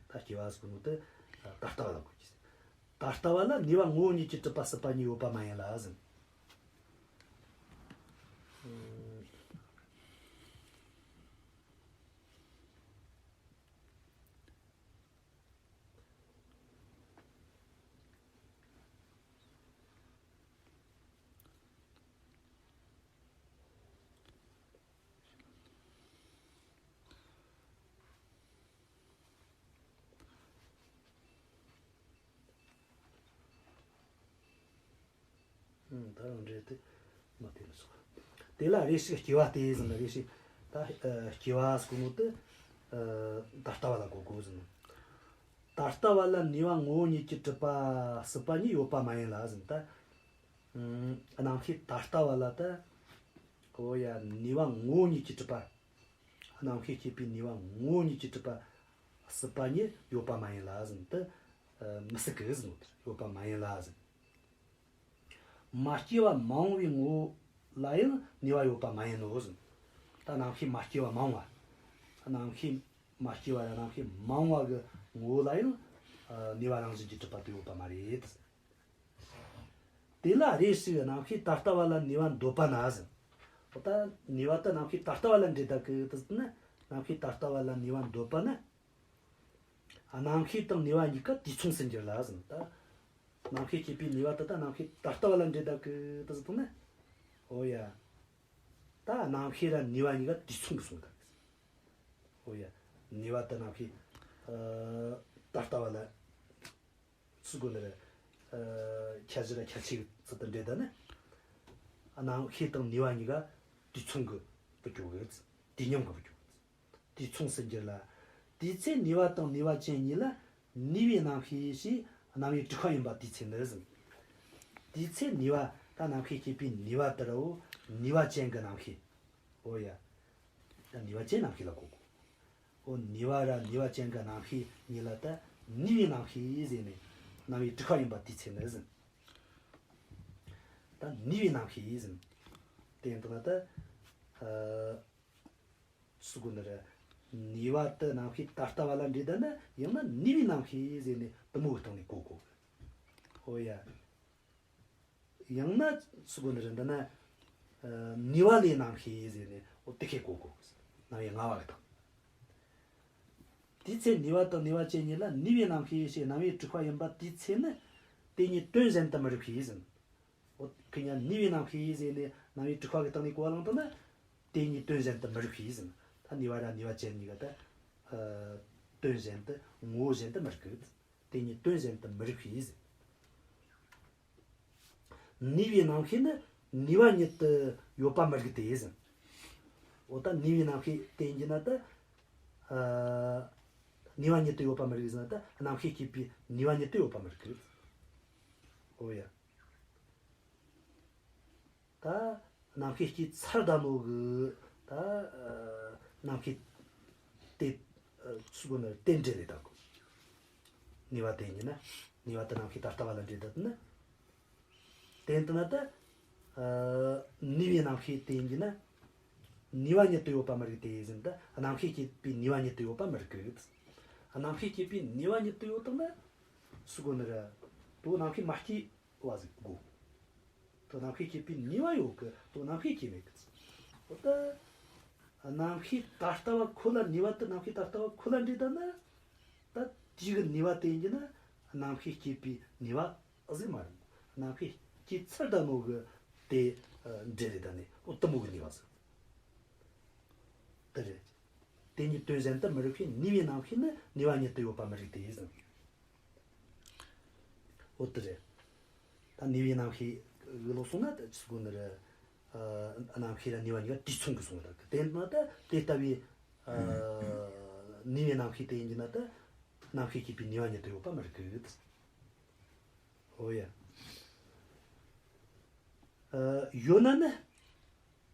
ད་སྐྱེ་བ་ཟེར་གོ་ནོ་དེ་ད་ལྟ་བ་ལ་གོ་རྒྱུ་ཟེར། ད་ལྟ་བ་ལ་ནུས་པ་ངོ་བོ་ཉིད་ཀྱིས་གྲུབ་པ་སྲིད་པ་ཉིད་ཡོད་པ་མ་ཡིན་ལ་ཟེར། ཨུམ། ཨང་། ད་རང་འགྲེལ་དེ་མ་བསྟན་སོང་། དེ་ལ་རེ་ཞིག་སྐྱེ་བ་སྟེ་ཟེར་ན། རེ་ཞིག་ད་ཨ་སྐྱེ་བ་ཟེར་གོ་ནོ་དེ་ཨ་ད་ལྟ་བ་ལ་གོ་དགོས་ཟེར་ན། ད་ལྟ་བ་ལ་ནུས་པ་ངོ་བོ་ཉིད་ཀྱིས་གྲུབ་པ་སྲིད་པ་ཉིད་ཡོད་པ་མ་ཡིན་ལ་ཟེར་ན། ད་ཨ་རྣམ་ཤེས་ད་ལྟ་བ་ལ་ད། འོ་ཡ། ནུས་པ་ངོ་བོ་ཉིད་ཀྱིས་གྲུབ་པ། རྣམ་ཤེས་སྐྱེད་པའི་ནུས་པ་ངོ་བོ་ཉིད་ཀྱིས་གྲུབ་པ་སྲིད་པ་ཉིད་ཡོད་པ་མ་ཡིན་ལ་ཟེར་ན། ད་ཨ་མི་སྲིད་གི་ཟེར་ནོ་དེ། ཡོད་པ་མ་ཡིན་ལ་ཟེར་ན། མ་སྐྱེས་པ་མ་འོངས་པའི་ངོ་བོ་ལ་ཡང་ནུས་པ་ཡོད་པ་མ་ཡིན་ནོ་ཟེར། ད་རྣམ་ཤེས་མ་སྐྱེས་པ་མ་འོངས་པ། རྣམ་ཤེས་མ་སྐྱེས་པ་ཡང་རྣམ་ཤེས་མ་འོངས་པ་གི་ངོ་བོ་ལ་ཡང་ནུས་པ་རང་བཞིན་གྱིས་གྲུབ་པ་དེ་ཡོད་པ་མ་རེད། དེ་ལ་རེ་ཞིག་རྣམ་ཤེས་ད་ལྟ་བ་ལ་ནུས་པ་འདོད་པ་ན་ཟེར། ད་ནུས་པ་དེ་རྣམ་ཤེས་ད་ལྟ་བ་ལ་འབྲེལ་ད་གི་དེ་ཟེར་ན། རྣམ་ཤེས་ད་ལྟ་བ་ལ་ནུས་པ་འདོད་པ་ན། རྣམ་ཤེས་དང་ནུས་པ་གཉིས་ཀ་དུས་མཚུངས་སུ་འགྱུར་ལ་ཟེར། ད་རྣམ་ཤེས་སྐྱེད་པའི་ནུས་པ་དེ་དང་རྣམ་ཤེས་ད་ལྟ་བ་ལ་འབྲེལ་ད་གི་དེ་ཟེར་ཐུབ་ན། འོ་ཡ། ད་རྣམ་ཤེས་ར་ནུས་པ་གཉིས་ཀ་དུས་མཚུངས་གི་སོང་ད་གི། འོ་ཡ། ནུས་པ་དེ་རྣམ་ཤེས་ཨ་ད་ལྟ་བ་ལ་ཟེར་གོ་ནི་རེད། ཨ་ཁྱད་གཞི་ར་ཁྱད་ཆོས་ཚུལ་དུ་འབྲེལ་ད་ནི། རྣམ་ཤེས་དང་ནུས་པ་གཉིས་ཀ་དུས་མཚུངས་གི་བུ་ཅོག་གི། དུས་མཉམ་གི་བུ་ཅོག་གི། དུས་མཚུངས་སུ་འགྱུར་ལ། དེའི་ཚེ་ནུས་པ་དང་ནུས་པ་ཅན་གཉིས་ལ་ནུས་པའི་རྣམ་ཤེས་ཞེས་རྣམ་དབྱེ་དྲུག་པ་ཡིན་པ་དེའི་ཚེ་ནི་ཟེར། དེའི་ཚེ་ནུས་པ་ད་རྣམ་ཤེས་སྐྱེད་པའི་ནུས་པ་དེ་ར་འོ་ནུས་པ་ཅན་གྱི་རྣམ་ཤེས། འོ་ཡ། ད་ནུས་པ་ཅན་རྣམ་ཤེས་ལ་གོ་དགོས། འོ་ནུས་པ་ར་ནུས་པ་ཅན་གྱི་རྣམ་ཤེས་གཉིས་ལ་ད་ ནུས་པའི་རྣམ་ཤེས་ཟེར་ནས་རྣམ་དབྱེ་དྲུག་པ་ཡིན་པ་དེའི་ཚེ་ནི་ཟེར། ད་ནུས་པའི་རྣམ་ཤེས་ཟེར། དེ་ཡིན་དུས་ན་ད། ཨ། སུ་གོ་ནི་རེད། ནུས་པ་དེ་རྣམ་ཤེས་ད་ལྟ་བ་ལ་འདྲེས་ད་ན་ཡང་ན་ནུས་པའི་རྣམ་ཤེས་ཟེར་ནས་དེ་མོ་གི་སྟེང་ནས་གོ་གོ། ཨོ་ཡ། ཡང་ན་སུ་གོ་ནི་རེད་འདི་ན། ཨ། ནུས་པ་ལས་རྣམ་ཤེས་ཟེར་ནས་འོ་དེ་ཁས་གོ་གོ། རྣམ་དབྱེ་ལྔ་བ་གི་སྟེང་། དེའི་ཚེ་ནུས་པ་དང་ནུས་པ་ཅན་གཉིས་ལ་ནུས་པའི་རྣམ་ཤེས་ཞེས་རྣམ་དབྱེ་དྲུག་པ་ཡིན་པ་དེའི་ཚེ་ནི། དེ་གཉིས་དོན་གཞན་དུ་མི་རིགས་པས་ཟེར། འོ་ཁོ་གཉིས་ནུས་པའི་རྣམ་ཤེས་ཟེར་ནས་རྣམ་དབྱེ་དྲུག་པ་གི་སྟེང་ནས་གོ་བ་བླངས་བཏང་ན། དེ་གཉིས་དོན་གཞན་དུ་མི་རིགས་པས་ཟེར། ད་ནུས་པ་ར་ནུས་པ་ཅན་གཉིས་ཀ་ད། ཨ། དོན་གཞན་དུ་ངོ་བོ་གཞན་དུ་མི་རིགས་གི། དེ་གཉིས་དོན་གཞན་དུ་མི་རིགས་པས་ཟེར། ནུས་པའི་རྣམ་ཤེས་ནི་ནུས་པ་ཉིད་དུ་ཡོད་པ་མི་རིགས་ཏེ་ཟེར། འོ་ད་ནུས་པའི་རྣམ་ཤེས་དེ་ཡིན་གྱི་ན་ད། ཨ། ནུས་པ་ཉིད་དུ་ཡོད་པ་མི་རིགས་ཟེར་ན་ད་རྣམ་ཤེས་སྐྱེས་པའི་ནུས་པ་ཉིད་དུ་ཡོད་པ་མི་རིགས་གི། འོ་ཡ། ད་རྣམ་ཤེས་སྐྱེས་ཚར་ད་ནོ་གི། ད། ཨ། རྣམ་ཤེས་དེ། ཨ། སུ་གོ་ནི་རེད་དེ་འདྲེས་ལས་ད་གོ། ནུས་པ་དེ་ཡིན་ན། ནུས་པ་དེ་རྣམ་ཤེས་ད་ལྟ་བ་ལ་འདྲེས་ད་ནི། དེ་ཡིན་ན་ད། ཨ། ནུས་པའི་རྣམ་ཤེས་དེ་ཡིན་ན། ནུས་པ་ཉིད་དུ་ཡོད་པ་མི་རིགས་ཏེ་ཟེར་ད། རྣམ་ཤེས་སྐྱེས་པའི་ནུས་པ་ཉིད་དུ་ཡོད་པ་མི་རིགས་གི། རྣམ་ཤེས་སྐྱེས་པའི་ནུས་པ་ཉིད་དུ་ཡོད་དང་ན། སུ་གོ་ནི་རེད། དོ་རྣམ་ཤེས་མ་སྐྱེས་བ་ཟིག་གོ། དོ་རྣམ་ཤེས་སྐྱེས་པའི་ནུས་པ་ཡོད་གི། དོ་རྣམ་ཤེས་སྐྱེས་མེད་གི། འོ་ད། རྣམ་ཤེས་ད་ལྟ་བ་ཁོ་ལ་ནུས་པ་དེ་རྣམ་ཤེས་ད་ལྟ་བ་ཁོ་ལ་འདྲེས་ད་ན། ད་དེའི་གི་ནུས་པ་དེ་ཡིན་གྱི་ན་རྣམ་ཤེས་སྐྱེས་པའི་ནུས་པ་ཟིག་མ་རེད། རྣམ་ཤེས་སྐྱེས་ཚར་ད་ནོ་གི་དེ་འདྲེས་ལས་ད་ནི་འོ་དེ་མོ་གི་ནུས་པ་ཟིག་དེ་རེད། དེ་གཉིས་དོན་གཞན་དུ་མི་རིགས་པའི་ནུས་པའི་རྣམ་ཤེས་ནི་ནུས་པ་ཉིད་དུ་ཡོད་པ་མི་རིགས་ཏེ་ཟེར། འོ་དེ་རེད། ད་ནུས་པའི་རྣམ་ཤེས་གི་ལོག་སོང་ན་ད་ཅི་གོ་ནི་རེད། ཨ། རྣམ་ཤེས་ར་ནུས་པ་གཉིས་ཀ་དུས་མཚུངས་གི་སོང་ད་གི། དེ་ན་ད་དེ་ལྟ་བུའི། ཨ། ནུས་པའི་རྣམ་ཤེས་དེ་ཡིན་གྱི་ན་ད་རྣམ་ཤེས་སྐྱེས་པའི་ནུས་པ་ཉིད་དུ་ཡོད་པ་མི་རིགས་གི། འོ་ཡ། ཨ། ཡོད་ན་ནི།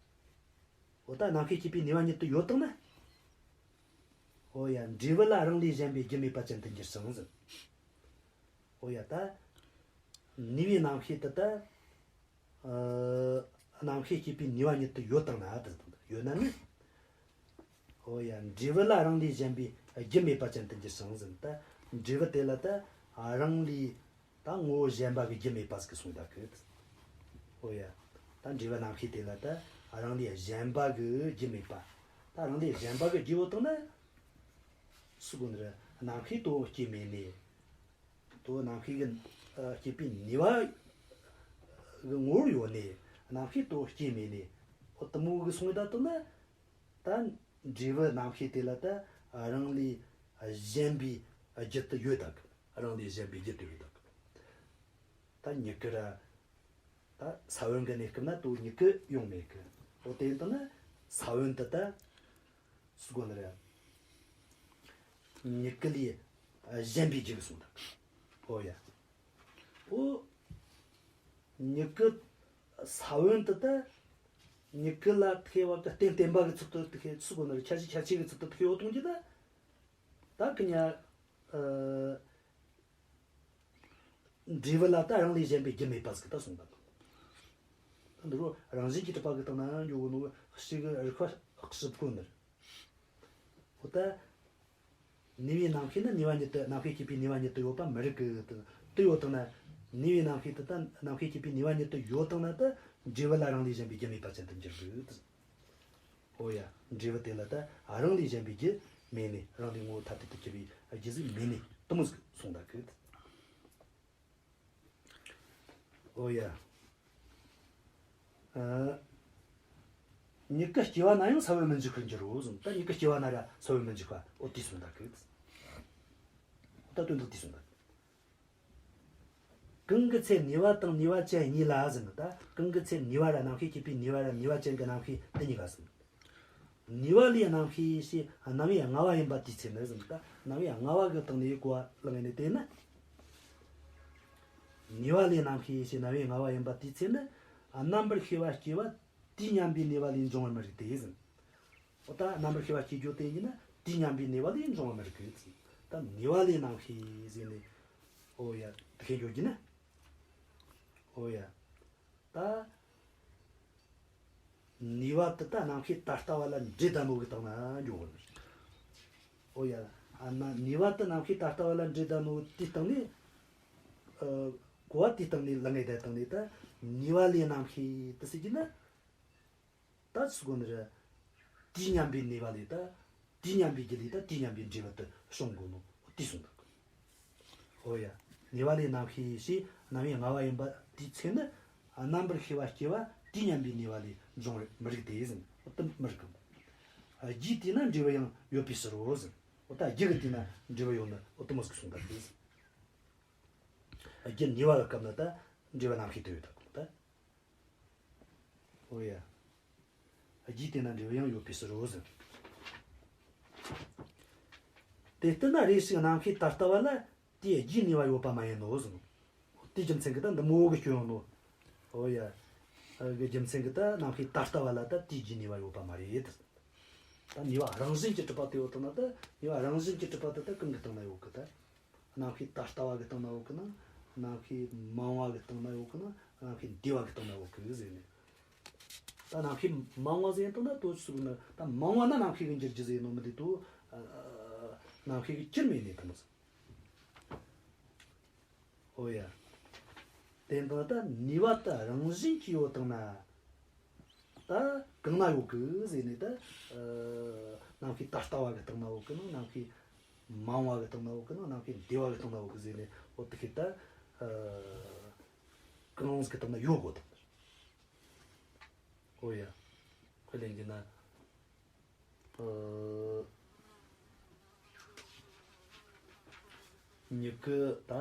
འོ་ད་རྣམ་ཤེས་སྐྱེས་པའི་ནུས་པ་ཉིད་དུ་ཡོད་དང་ན། འོ་ཡ། འབྲས་བུ་ལ་རང་ལས་གཞན་པའི་རྒྱུ་མེད་པ་ཅན་དུ་འགྱུར་ཞིང་ཟེར། འོ་ཡ། ད་ནུས་པའི་རྣམ་ཤེས་དེ་ད། ཨ། རྣམ་ཤེས་སྐྱེས་པའི་ནུས་པ་ཉིད་དུ་ཡོད་དང་ན་དེ་ཡོད་ན་ནི། འོ་ཡ། འབྲས་བུ་ལ་རང་ལས་གཞན་པའི་རྒྱུ་མེད་པ་ཅན་དུ་འགྱུར་ཞིང་ཟེར། ད་འབྲས་བུ་དེ་ལ་ད་རང་ལས། ད་ངོ་བོ་གཞན་པ་གི་རྒྱུ་མེད་པ་ཟིག་གི་གསུངས་ད་གི། འོ་ཡ། ད་འབྲས་བུ་རྣམ་ཤེས་དེ་ལ་ད་རང་ལས་གཞན་པ་གི་རྒྱུ་མེད་པ། ད་རང་ལས་གཞན་པ་གི་རྒྱུ་ཡོད་དང་ན། སུ་གོ་ནི་རེད། རྣམ་ཤེས་དེ་བོ་སྐྱེས་མེད་ནས། དེ་བོ་རྣམ་ཤེས་གི། ཨ། སྐྱེས་པའི་ནུས་པ་གི་ངོ་བོར་ཡོད་ནས་རྣམ་ཤེས་དེ་བོ་སྐྱེས་མེད་ནས། འོ་དེ་མོ་གི་གསུངས་ད་དོ་ན། ད་འབྲས་བུ་རྣམ་ཤེས་དེ་ལ་ད་རང་ལས་གཞན་པའི་རྒྱུ་དེ་ཡོད་ད་གི། རང་ལས་གཞན་པའི་རྒྱུ་དེ་ཡོད་ད་གི། ད་མྱུ་གུ་ར། ད་ས་བོན་གི་གནས་སྐབས་ན་དེ་མྱུ་གུ་ཡོང་མེད་གི། འོ་དེ་ཡིན་དུས་ན་ས་བོན་དེ་ད་སུ་གོ་ནི་རེད། མྱུ་གུ་ལས་གཞན་པའི་རྒྱུ་གི་གསུངས་ད་གི། འོ་ཡ། འོ། མྱུ་གུ། ས་བོན་དེ་ད། མྱུ་གུ་ལ་ཐེ་བ་གི་རྟེན་བརྟེན་པ་གི་ཚུལ་དུ་དེ་ཁེ་སུ་གོ་ནི་རེད། ཁྱད་ཆོས་ཁྱད་ཆོས་གི་ཚུལ་དུ་དེ་ཁེ་ཡོད་གཏོང་རྒྱུ་ད། ད་གི་ཉ། ཨ། འབྲས་བུ་ལ་ད་རང་ལས་གཞན་པའི་རྒྱུ་མེད་པ་ཟིག་ད་གསུངས་ད། ད་འདི་རུ་རང་བཞིན་གྱིས་གྲུབ་པ་གི་སྟེང་ན་ཡང་འགྱོ་གོ་ནོ་གི་གཅིག་གི་རིགས་པ་གཅིག་གོ་ནི་རེད། འོ་ད། ནུས་པའི་རྣམ་ཤེས་ནི་ནུས་པ་ཉིད་དུ། རྣམ་ཤེས་སྐྱེས་པའི་ནུས་པ་ཉིད་དུ་ཡོད་པ་མི་རིགས་གི། དེ་ཡོད་དང་ན། ནུས་པའི་རྣམ་ཤེས་དེ་ད་རྣམ་ཤེས་སྐྱེས་པའི་ནུས་པ་ཉིད་དུ་ཡོད་དང་ན་ད་འབྲས་བུ་ལ་རང་ལས་གཞན་པའི་རྒྱུ་མེད་པ་ཅན་དུ་འགྱུར་གི། འོ་ཡ། འབྲས་བུ་དེ་ལ་ད་རང་ལས་གཞན་པའི་རྒྱུ་མེད་ནས། རང་ལས་ངོ་བོ་ཐ་དད་དུ་གྱུར་པའི་རྒྱུ་ཟིག་མེད་ནས་དེ་མོ་ཟིག་གསུངས་ད་གི། འོ་ཡ། ཨ། མྱུ་གུ་སྐྱེ་བ་ན་ཡང་ས་བོན་མི་འཇིག་པར་འགྱུར་རོ་གསུངས། ད་མྱུ་གུ་སྐྱེ་བ་ན་ར་ས་བོན་མི་འཇིག་པ། འོ་དེ་གསུངས་ད་གི། ད་དོན་དག་དེ་གསུངས་ད་གི། གང་གི་ཚེ་ནུས་པ་དང་ནུས་པ་ཅན་གཉིས་ལ་ཟེར་ནི། ད་གང་གི་ཚེ་ནུས་པ་ར་རྣམ་ཤེས་སྐྱེས་པའི་ནུས་པ་ར་ནུས་པ་ཅན་གྱི་རྣམ་ཤེས་དེ་གཉིས་ཀ་ཟེར། ནུས་པ་ལས་རྣམ་ཤེས་ཞེས་རྣམ་དབྱེ་ལྔ་བ་ཡིན་པ་དེའི་ཚེ་ནི་ཟེར། ད་རྣམ་དབྱེ་ལྔ་བ་གི་སྟེང་ནས་གོ་བ་བླངས་ནས་བལྟས་ན། ནུས་པ་ལས་རྣམ་ཤེས་ཞེས་རྣམ་དབྱེ་ལྔ་བ་ཡིན་པ་དེའི་ཚེ་ནི། རྣམ་པར་ཤེས་པ་སྐྱེ་བ་དུས་མཉམ་པའི་ནུས་པ་ལས་འབྱུང་བར་མི་རིགས་ཏེ་ཟེར། འོ་ད་རྣམ་པར་ཤེས་པ་སྐྱེ་རྒྱུ་དེ་ཡིན་ན་དུས་མཉམ་པའི་ནུས་པ་ལས་འབྱུང་བར་མི་རིགས་གི། ད་ནུས་པ་ལས་རྣམ་ཤེས་ཟེར་ནས། ཨོ་ཡ། དེ་ཁས་འཇོག་རྒྱུ་ན། ཨོ་ཡ། ད་ནུས་པ་དེ་ད་རྣམ་ཤེས་ད་ལྟ་བ་ལ་འབྲེལ་ལྡན་ནོ་གི་སྟེང་ན་འཇོག་གོ་ནི། ཨོ་ཡ། ཨ་ན་ནུས་པ་དེ་རྣམ་ཤེས་ད་ལྟ་བ་ལ་འབྲེལ་ལྡན་ནོ་དེའི་སྟེང་ནས། ཨ། གོ་བ་དེའི་སྟེང་ནས་ལབ་ངེས་དེ་སྟེང་ནས། ད་ནུས་པ་ལས་རྣམ་ཤེས་དེ་ཟེར་རྒྱུ་ན། ད་ཅི་གོ་ནི་རེད། དུས་མཉམ་པའི་ནུས་པ་ལས་ད། དུས་མཉམ་པའི་རྒྱུ་ལས་ད་དུས་མཉམ་པའི་འབྲས་བུ་དེ་བྱུང་གོ་ནོ་དེ་གསུངས་འདུག། ཨོ་ཡ། ནུས་པ་ལས་རྣམ་ཤེས་ཞེས་རྣམ་དབྱེ་ལྔ་བ་ཡིན་པ་དེའི་ཚེ་ན། རྣམ་པར་ཤེས་པ་སྐྱེ་བ་དུས་མཉམ་པའི་ནུས་པ་ལས་འབྱུང་བར་མི་རིགས་ཏེ་ཟེར། འོ་དེ་མི་རིགས་གི། རྒྱུའི་དུས་ན་འབྲས་བུ་ཡང་ཡོད་པའི་ཕྱིར་རོ་ཟེར། འོ་ད་རྒྱུ་གི་དུས་ན་འབྲས་བུ་ཡོད་ནི་འོ་དེ་མོ་ཟིག་གསུངས་པ་སྟེ་ཟེར། རྒྱུ་ནུས་པ་གི་སྐབས་ན་ད་འབྲས་བུ་རྣམ་ཤེས་དེ་ཡོད་ད་གོ་ད། ཨོ་ཡ། རྒྱུའི་དུས་ན་འབྲས་བུ་ཡང་ཡོད་པའི་ཕྱིར་རོ་ཟེར། དེ་ལྟ་ན་རེ་ཞིག་རྣམ་ཤེས་ད་ལྟ་བ་ལ་དེའི་རྒྱུའི་ནུས་པ་ཡོད་པ་མ་ཡིན་ནོ་ཟེར། དེའི་རྒྱུ་མཚན་གྱིས་ད་འདི་མོ་གི་སྐྱོན་ཡོང་ནོ། ཨོ་ཡ། གི་རྒྱུ་མཚན་གྱིས་ད་རྣམ་ཤེས་ད་ལྟ་བ་ལ་ད་དེའི་རྒྱུའི་ནུས་པ་ཡོད་པ་མ་རེད། ད་ནུས་པ་རང་བཞིན་གྱིས་གྲུབ་པ་དེ་ཡོད་དང་ན། ད་ནུས་པ་རང་བཞིན་གྱིས་གྲུབ་པ་དེ་ད་གང་གི་སྟེང་ན་ཡོད་གི་ད། རྣམ་ཤེས་ད་ལྟ་བ་གི་སྟེང་ན་ཡོད་གི་ན། རྣམ་ཤེས་མང་བ་གི་སྟེང་ན་ཡོད་གི་ན། རྣམ་ཤེས་འདས་པ་གི་སྟེང་ན་ཡོད་གི་ཟེར་ནས། ད་རྣམ་ཤེས་མང་བ་ཟེར་དུས་ན་དོ་ཚུགས་ན། ད་མང་བ་ན་རྣམ་ཤེས་གི་འགྱུར་རྒྱུ་ཟེར་ནོ་མི་འདུག་དོ། ཨ། རྣམ་ཤེས་གི་སྐྱུར་མེད་ནས་དང་ཟེར། ཨོ་ཡ། དེ་འདི་ད་ནུས་པ་ད་རང་བཞིན་གྱིས་ཡོད་དང་ན། ད་གང་ན་ཡོད་གི་ཟེར་ནས། ད་རྣམ་ཤེས་ད་ལྟ་བ་གི་སྟེང་ན་ཡོད་གི་ན། རྣམ་ཤེས་མང་བ་གི་སྟེང་ན་ཡོད་གི་ན། རྣམ་ཤེས་འདས་པ་གི་སྟེང་ན་ཡོད་གི་ཟེར་ནས། འོ་དེ་ཁས་ད་གང་རུང་ཟིག་གི་སྟེང་ན་ཡོད་དགོས་དང་། ཨོ་ཡ། ཁས་ལེན་རྒྱུ་ན། ཨ། མྱུ་གུ་ད་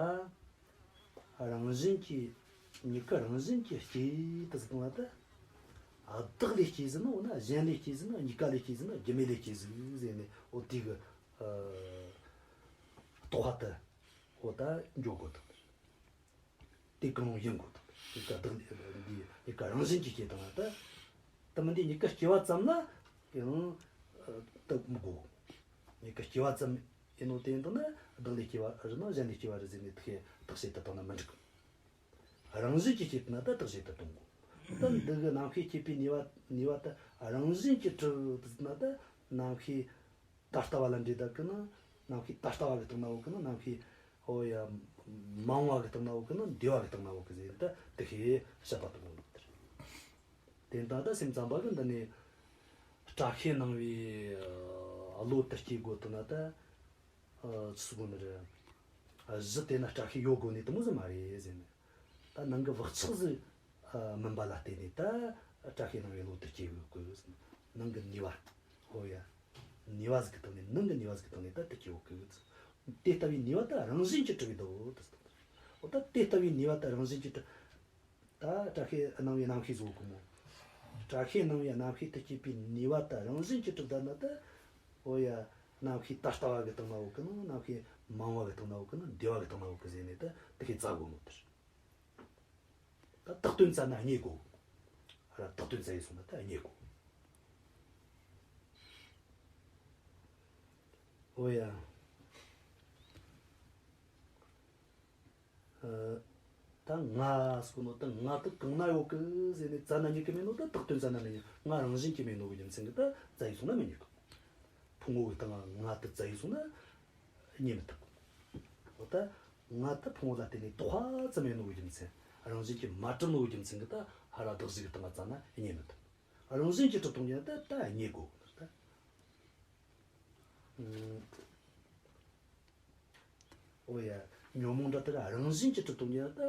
རང་བཞིན་གྱིས། མྱུ་གུ་རང་བཞིན་གྱིས་སྐྱེ་དུ་ཟེར་བཏང་བ་ད། ཨ། བདག་ལས་སྐྱེ་ཟེར་ནོ་ན། གཞན་ལས་སྐྱེ་ཟེར་ནོ། གཉིས་ཀ་ལས་སྐྱེ་ཟེར་ནོ། རྒྱུ་མེད་ལས་སྐྱེ་ཟིག་ཟེར་ནས། འོ་དེ་གི། ཨ། རྟོག་པ་དེ་འོ་ད་འཇོག་དགོས་དང་། དེ་གང་རུང་ཡིན་དགོས་དང་། མྱུ་གུ་བདག་ལས། འདི་མྱུ་གུ་རང་བཞིན་གྱིས་སྐྱེ་དང་ད། དེ་མིན་དེ་མྱུ་གུ་སྐྱེ་བ་ཙམ་ལ་ཡང་དེ་མི་དགོས། མྱུ་གུ་སྐྱེ་བ་ཙམ་ཡིན་ནོ་དེ་ཡིན་དང་ན། བདག་ལས་སྐྱེ་བ་རེད་ན་གཞན་ལས་སྐྱེ་བ་རེད་ཟེར་ནས་དེ་ཁས་བརྟག་དཔྱད་དུ་བཏང་ན་མི་འགྲིག། རང་བཞིན་གྱིས་སྐྱེ་དང་ན་ད་བརྟག་དཔྱད་དུ་གཏོང་དགོས། ད་འདི་གི་རྣམ་ཤེས་སྐྱེད་པའི་ནུས་པ། ནུས་པ་ད་རང་བཞིན་གྱིས་གྲུབ་ན་ད་རྣམ་ཤེས་ད་ལྟ་བ་ལ་འབྲེལ་ད་གི་ན། རྣམ་ཤེས་ད་ལྟ་བ་གི་སྟེང་ན་ཡོད་གི་ན། རྣམ་ཤེས། ཨོ་ཡ། མང་བ་གི་སྟེང་ན་ཡོད་གི་ན། འདས་པ་གི་སྟེང་ན་ཡོད་གི་ཟེར་ད་དེ་ཁས་བཤད་པ་དང་། དེ་ལྟ་ད་སེམས་ཙམ་པ་གི་འདི་ནས་སྐྲ་ཤད་སྣང་བའི་བློ་དེ་སྐྱེ་དགོས་དུ་ན་ད། ཨ། ཅི་ཟེར་དགོས་ནི་རེད། གཞི་དེ་ན་སྐྲ་ཤད་ཡོད་དགོས་ནི་དེ་མོ་ཟིག་མ་རེད་ཟེར་ནས། ད་ནང་གི་བག་ཆགས་ཟིག་ཨ། མིན་པ་ལ་བརྟེན་ནས་ད་སྐྲ་ཤད་སྣང་བའི་བློ་དེ་སྐྱེ་དགོས་གི། ནང་གི་ནུས་པ། ཨོ་ཡ། ནུས་པ་ཟིག་གི་སྟེང་ནས། ནང་གི་ནུས་པ་ཟིག་གི་སྟེང་ནས་ད་དེ་སྐྱེ་དགོས་གི། དེ་ལྟ་བུའི་ནུས་པ་ད་རང་བཞིན་གྱིས་གྲུབ་པའི་འདུག་ད། ཨོ་ད་དེ་ལྟ་བུའི་ནུས་པ་ད་རང་བཞིན་གྱིས་གྲུབ། ད་སྐྲ་ཤད་སྣང་བའི་རྣམ་ཤེས་ཟེར་གོ་མོ། སྐྲ་ཤད་སྣང་བའི་རྣམ་ཤེས་དེ་སྐྱེད་པའི་ནུས་པ་ད་རང་བཞིན་གྱིས་གྲུབ་ད་ན་ད། ཨོ་ཡ། རྣམ་ཤེས་ད་ལྟ་བ་གི་སྟེང་ན་ཡོད་གི་ན། རྣམ་ཤེས་མང་བ་གི་སྟེང་ན་ཡོད་གི་ན། འདས་པ་གི་སྟེང་ན་ཡོད་གི་ཟེར་ནས་ད་དེ་ཁས་བཙལ་དགོས་མོ་དེར། ད་བཏགས་དོན་བཙལ་ན་རྙེད་གོ། ཨ་ར་བཏགས་དོན་བཙལ་ཡི་སོང་ན་ད་རྙེད་གོ། ཨོ་ཡ། ཨ། ད་ང་ཟེར་གོ་ནོ་ད་ང་དེ་གང་ན་ཡོད་གི་ཟེར་ནས་བཙལ་ན་རྙེད་གི་མེད་ནོ། ད་བཏགས་དོན་བཙལ་ན་རྙེད། ང་རང་བཞིན་གྱིས་མེད་ནོ་གི་རྒྱུ་མཚན་གྱིས་ད་བཙལ་ཡི་སོང་ན་མི་རྙེད་གི། ཕུང་པོ་གི་སྟེང་ང་དེ་བཙལ་ཡི་སོང་ན་རྙེད་མི་ཐུབ་གི། འོ་ད་ང་དེ་ཕུང་པོ་ལ་བརྟེན་ནས་དོགས་པ་ཙམ་ཡོད་ནོ་གི་རྒྱུ་མཚན། རང་བཞིན་གྱིས་མ་གྲུབ་ནོ་གི་རྒྱུ་མཚན་གྱིས་ད་ཧ་ར་བདག་གཞི་གི་སྟེང་ང་བཙལ་ན་རྙེད་མི་ཐུབ། རང་བཞིན་གྱིས་གྲུབ་བཏང་རྒྱུ་ད་ད་རྙེད་གོ་ད། ཨུམ། ཨོ་ཡ། ཉོན་མོངས་འདྲ་དེ་ར་རང་བཞིན་གྱིས་གྲུབ་བཏང་རྒྱུ་ད།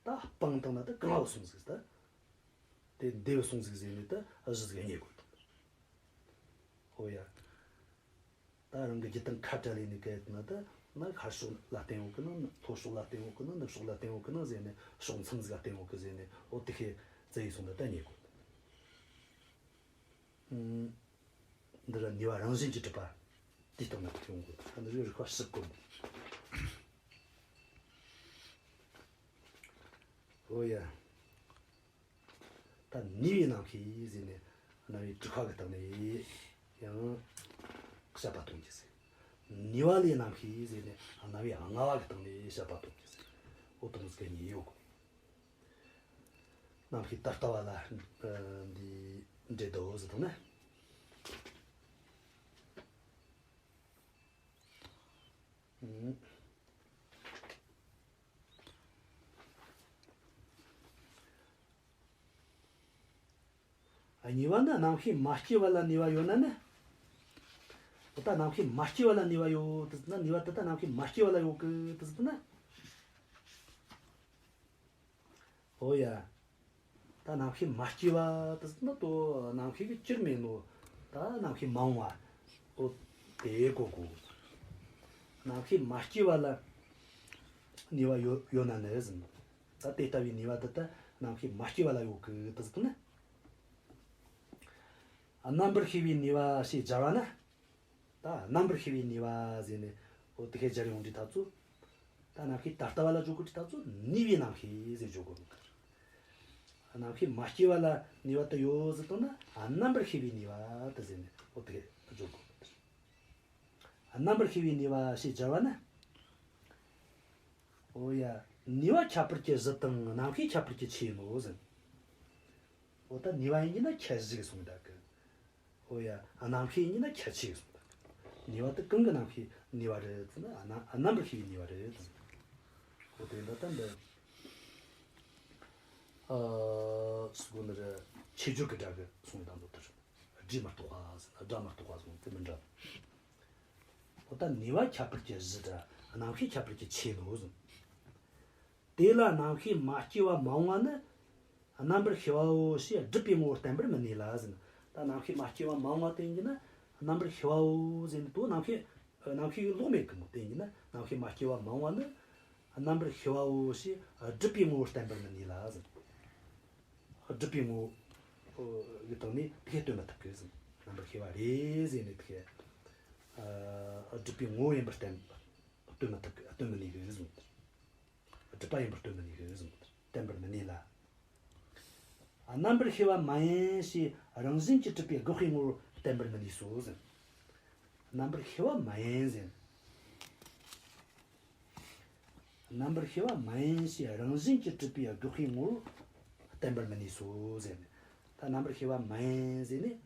ད་སྤངས་བཏང་ན་ད་གང་བུད་སོང་ཟིག་ད། དེ་འདས་བུད་སོང་ཟིག་ཟེར་ནས་ད་གཞི་ཟིག་རྙེད་དགོས་དང་། ཨོ་ཡ། ད་རང་གི་རྒྱུད་དང་ཁ་བྲལ་ལས་ནི་གལ་ན་ད་ན་ཤར་ཕྱོགས་ལ་བརྟེན་ཡོད་གི་ན། ལྷོ་ཕྱོགས་ལ་བརྟེན་ཡོད་གི་ན། ནུབ་ཕྱོགས་ལ་བརྟེན་ཡོད་གི་ན་ཟེར་ནས། ཕྱོགས་མཚམས་ཟིག་ལ་བརྟེན་ཡོད་གི་ཟེར་ནས། ཨོ་དེ་ཁས་བཙལ་ཡི་སོང་ད་ད་རྙེད་དགོས་དང་། ཨུམ། འདི་ར་ནུས་པ་རང་བཞིན་གྱིས་གྲུབ་པ་དེའི་སྟེང་ན་ཡོང་དགོས། ཨ་ནི་རིགས་རིགས་པ་ཞིབ་དགོས། ཨོ་ཡ། ད་ནུས་པའི་རྣམ་ཤེས་ཟེར་ནས་རྣམ་དབྱེ་དྲུག་པ་གི་སྟེང་ནས་ཡང་དཔྱད་པ་གཏོང་རྒྱུ་ཟེར། ནུས་པ་ལས་རྣམ་ཤེས་ཟེར་ནས་རྣམ་དབྱེ་ལྔ་བ་གི་སྟེང་ནས་བཤད་པ་སྟོན་གྱི་ཟེར། འོ་དེ་མོ་ཟིག་གཉིས་ཡོད་གོ། རྣམ་ཤེས་ད་ལྟ་བ་ལ་ཨ་འདི་འབྲེལ་དོ་ཟེར་དང་ན། ཨང་། གཉིས་པ་ནི་རྣམ་ཤེས་མ་སྐྱེས་པ་ལ་ནུས་པ་ཡོད་ན་ནི། འོ་ད་རྣམ་ཤེས་མ་སྐྱེས་པ་ལ་ནུས་པ་ཡོད་དེ་ཟེར་ན། ནུས་པ་དེ་ད་རྣམ་ཤེས་མ་སྐྱེས་པ་ལ་ཡོད་གི་དེ་ཟེར་ན། འོ་ཡ། ད་རྣམ་ཤེས་མ་སྐྱེས་པ་དེ་ཟེར་ན་དོ་རྣམ་ཤེས་ཀྱི་སྤྱིར་མེད་ནོ། ད་རྣམ་ཤེས་མ་འོངས་པ། འོ་དེ་གོ་གོ། རྣམ་ཤེས་མ་སྐྱེས་པ་ལ་ནུས་པ་ཡོད་ཡོད་ན་ནི་ཟེར། ད་དེ་ལྟ་བུའི་ནུས་པ་དེ་ད་རྣམ་ཤེས་མ་སྐྱེས་པ་ལ་ཡོད་གི་དེ་ཟེར་ན། རྣམ་པར་ཤེས་པའི་ནུས་པ་ཞེས་སྦྱར་བ་ན། ད་རྣམ་པར་ཤེས་པའི་ནུས་པ་ཟེར་ནས་འོ་དེ་ཁའི་སྦྱར་ཡོང་དུས་ད་ཚོ། ད་རྣམ་ཤེས་ད་ལྟ་བ་ལ་འཇོག་གི་དུས་ད་ཚོ་ནུས་པའི་རྣམ་ཤེས་ཟེར་འཇོག་གོ་ནོ། རྣམ་ཤེས་མ་སྐྱེས་པ་ལ་ནུས་པ་དེ་ཡོད་ཟེར་བཏང་ན། རྣམ་པར་ཤེས་པའི་ནུས་པ་དེ་ཟེར་ནས་འོ་དེ་ཁའི་འཇོག་གོ་ནོ། རྣམ་པར་ཤེས་པའི་ནུས་པ་ཞེས་སྦྱར་བ་ན། འོ་ཡ། ནུས་པ་ཁྱད་པར་གྱི་གཞི་དང་རྣམ་ཤེས་ཁྱད་པར་གྱི་ཆོས་ཡིན་ནོ་ཟེར། འོ་ད་ནུས་པ་ཡིན་གྱི་ན་ཁྱད་གཞི་གི་སོང་ད་གི། འོ་ཡ། རྣམ་ཤེས་ཡིན་ན་ཁྱད་ཆོས་སོང་། ནུས་པ་དེ་གང་གི་རྣམ་ཤེས་ནུས་པ་རེད་ཟེར་ན། རྣམ་རྣམ་པར་ཤེས་པའི་ནུས་པ་རེད་ཟེར། འོ་དེ་འདྲ་ད་འདི། ཨ། སུ་གོ་ནི་རེད། ཆོས་བརྗོད་ཀྱི་སྒྲ་གི་གསུང་དང་དོ་དེར། སྒྲས་མི་རྟོགས་པ་ཟེར་ན་སྒྲ་མི་རྟོགས་པ་ཟེར་ན་དེ་མི་འདྲ། འོ་ད་ནུས་པ་ཁྱད་པར་གྱི་གཞི་དང་རྣམ་ཤེས་ཁྱད་པར་གྱི་ཆོས་ནོ་ཟེར། དེ་ལ་རྣམ་ཤེས་མ་སྐྱེས་པ་མ་འོངས་པ་ནི། རྣམ་པར་ཤེས་པའོ་ཞེས་སྒྲུབ་པའི་ངོ་བོར་བསྟན་པར་མི་ནུས་ལ་ཟེར། ད་རྣམ་ཤེས་མ་སྐྱེས་པ་མ་འོངས་པ་དེ་ཡིན་ན། རྣམ་པར་ཤེས་པའོ་ཟེར་ནས་དོ་རྣམ་ཤེས། རྣམ་ཤེས་ལོག་མེད་གི་མོ། དེ་ཡིན་ན་རྣམ་ཤེས་མ་སྐྱེས་པ་མ་འོངས་པ་ནི། རྣམ་པར་ཤེས་པའོ་ཞེས་སྒྲུབ་པའི་ངོ་བོར་བསྟན་པར་མི་ནུས་ལ་ཟེར། སྒྲུབ་པའི་ངོ་བོ་གི་སྟེང་ནས་དེ་སྟོན་མི་ཐུབ་གི་ཟེར། རྣམ་པར་ཤེས་པ་རེད་ཟེར་ནས་དེ། ཨ། སྒྲུབ་པའི་ངོ་བོ་ཡིན་པར་བསྟན། སྟོན་མི་ཐུབ་གི། སྟོན་མི་ནུས་གི་ཟེར། སྒྲུབ་པ་ཡིན་པར་སྟོན་མི་ནུས་གི་ཟེར། བསྟན་པར་མི་ནུས་ལ། རྣམ་པར་ཤེས་པ་མ་ཡིན་ཞེས་རང་བཞིན་གྱིས་གྲུབ་པའི་དགག་པའི་ངོ་བོར་བསྟན་པར་མི་ནུས་སོ་ཟེར། རྣམ་པར་ཤེས་པ་མ་ཡིན་ཟེར། རྣམ་པར་ཤེས་པ་མ་ཡིན་ཞེས་རང་བཞིན་གྱིས་གྲུབ་པའི་དགག་པའི་ངོ་བོར་བསྟན་པར་མི་ནུས་སོ་ཟེར། ད་རྣམ་པར་ཤེས་པ་མ་ཡིན་ཟེར་ནས།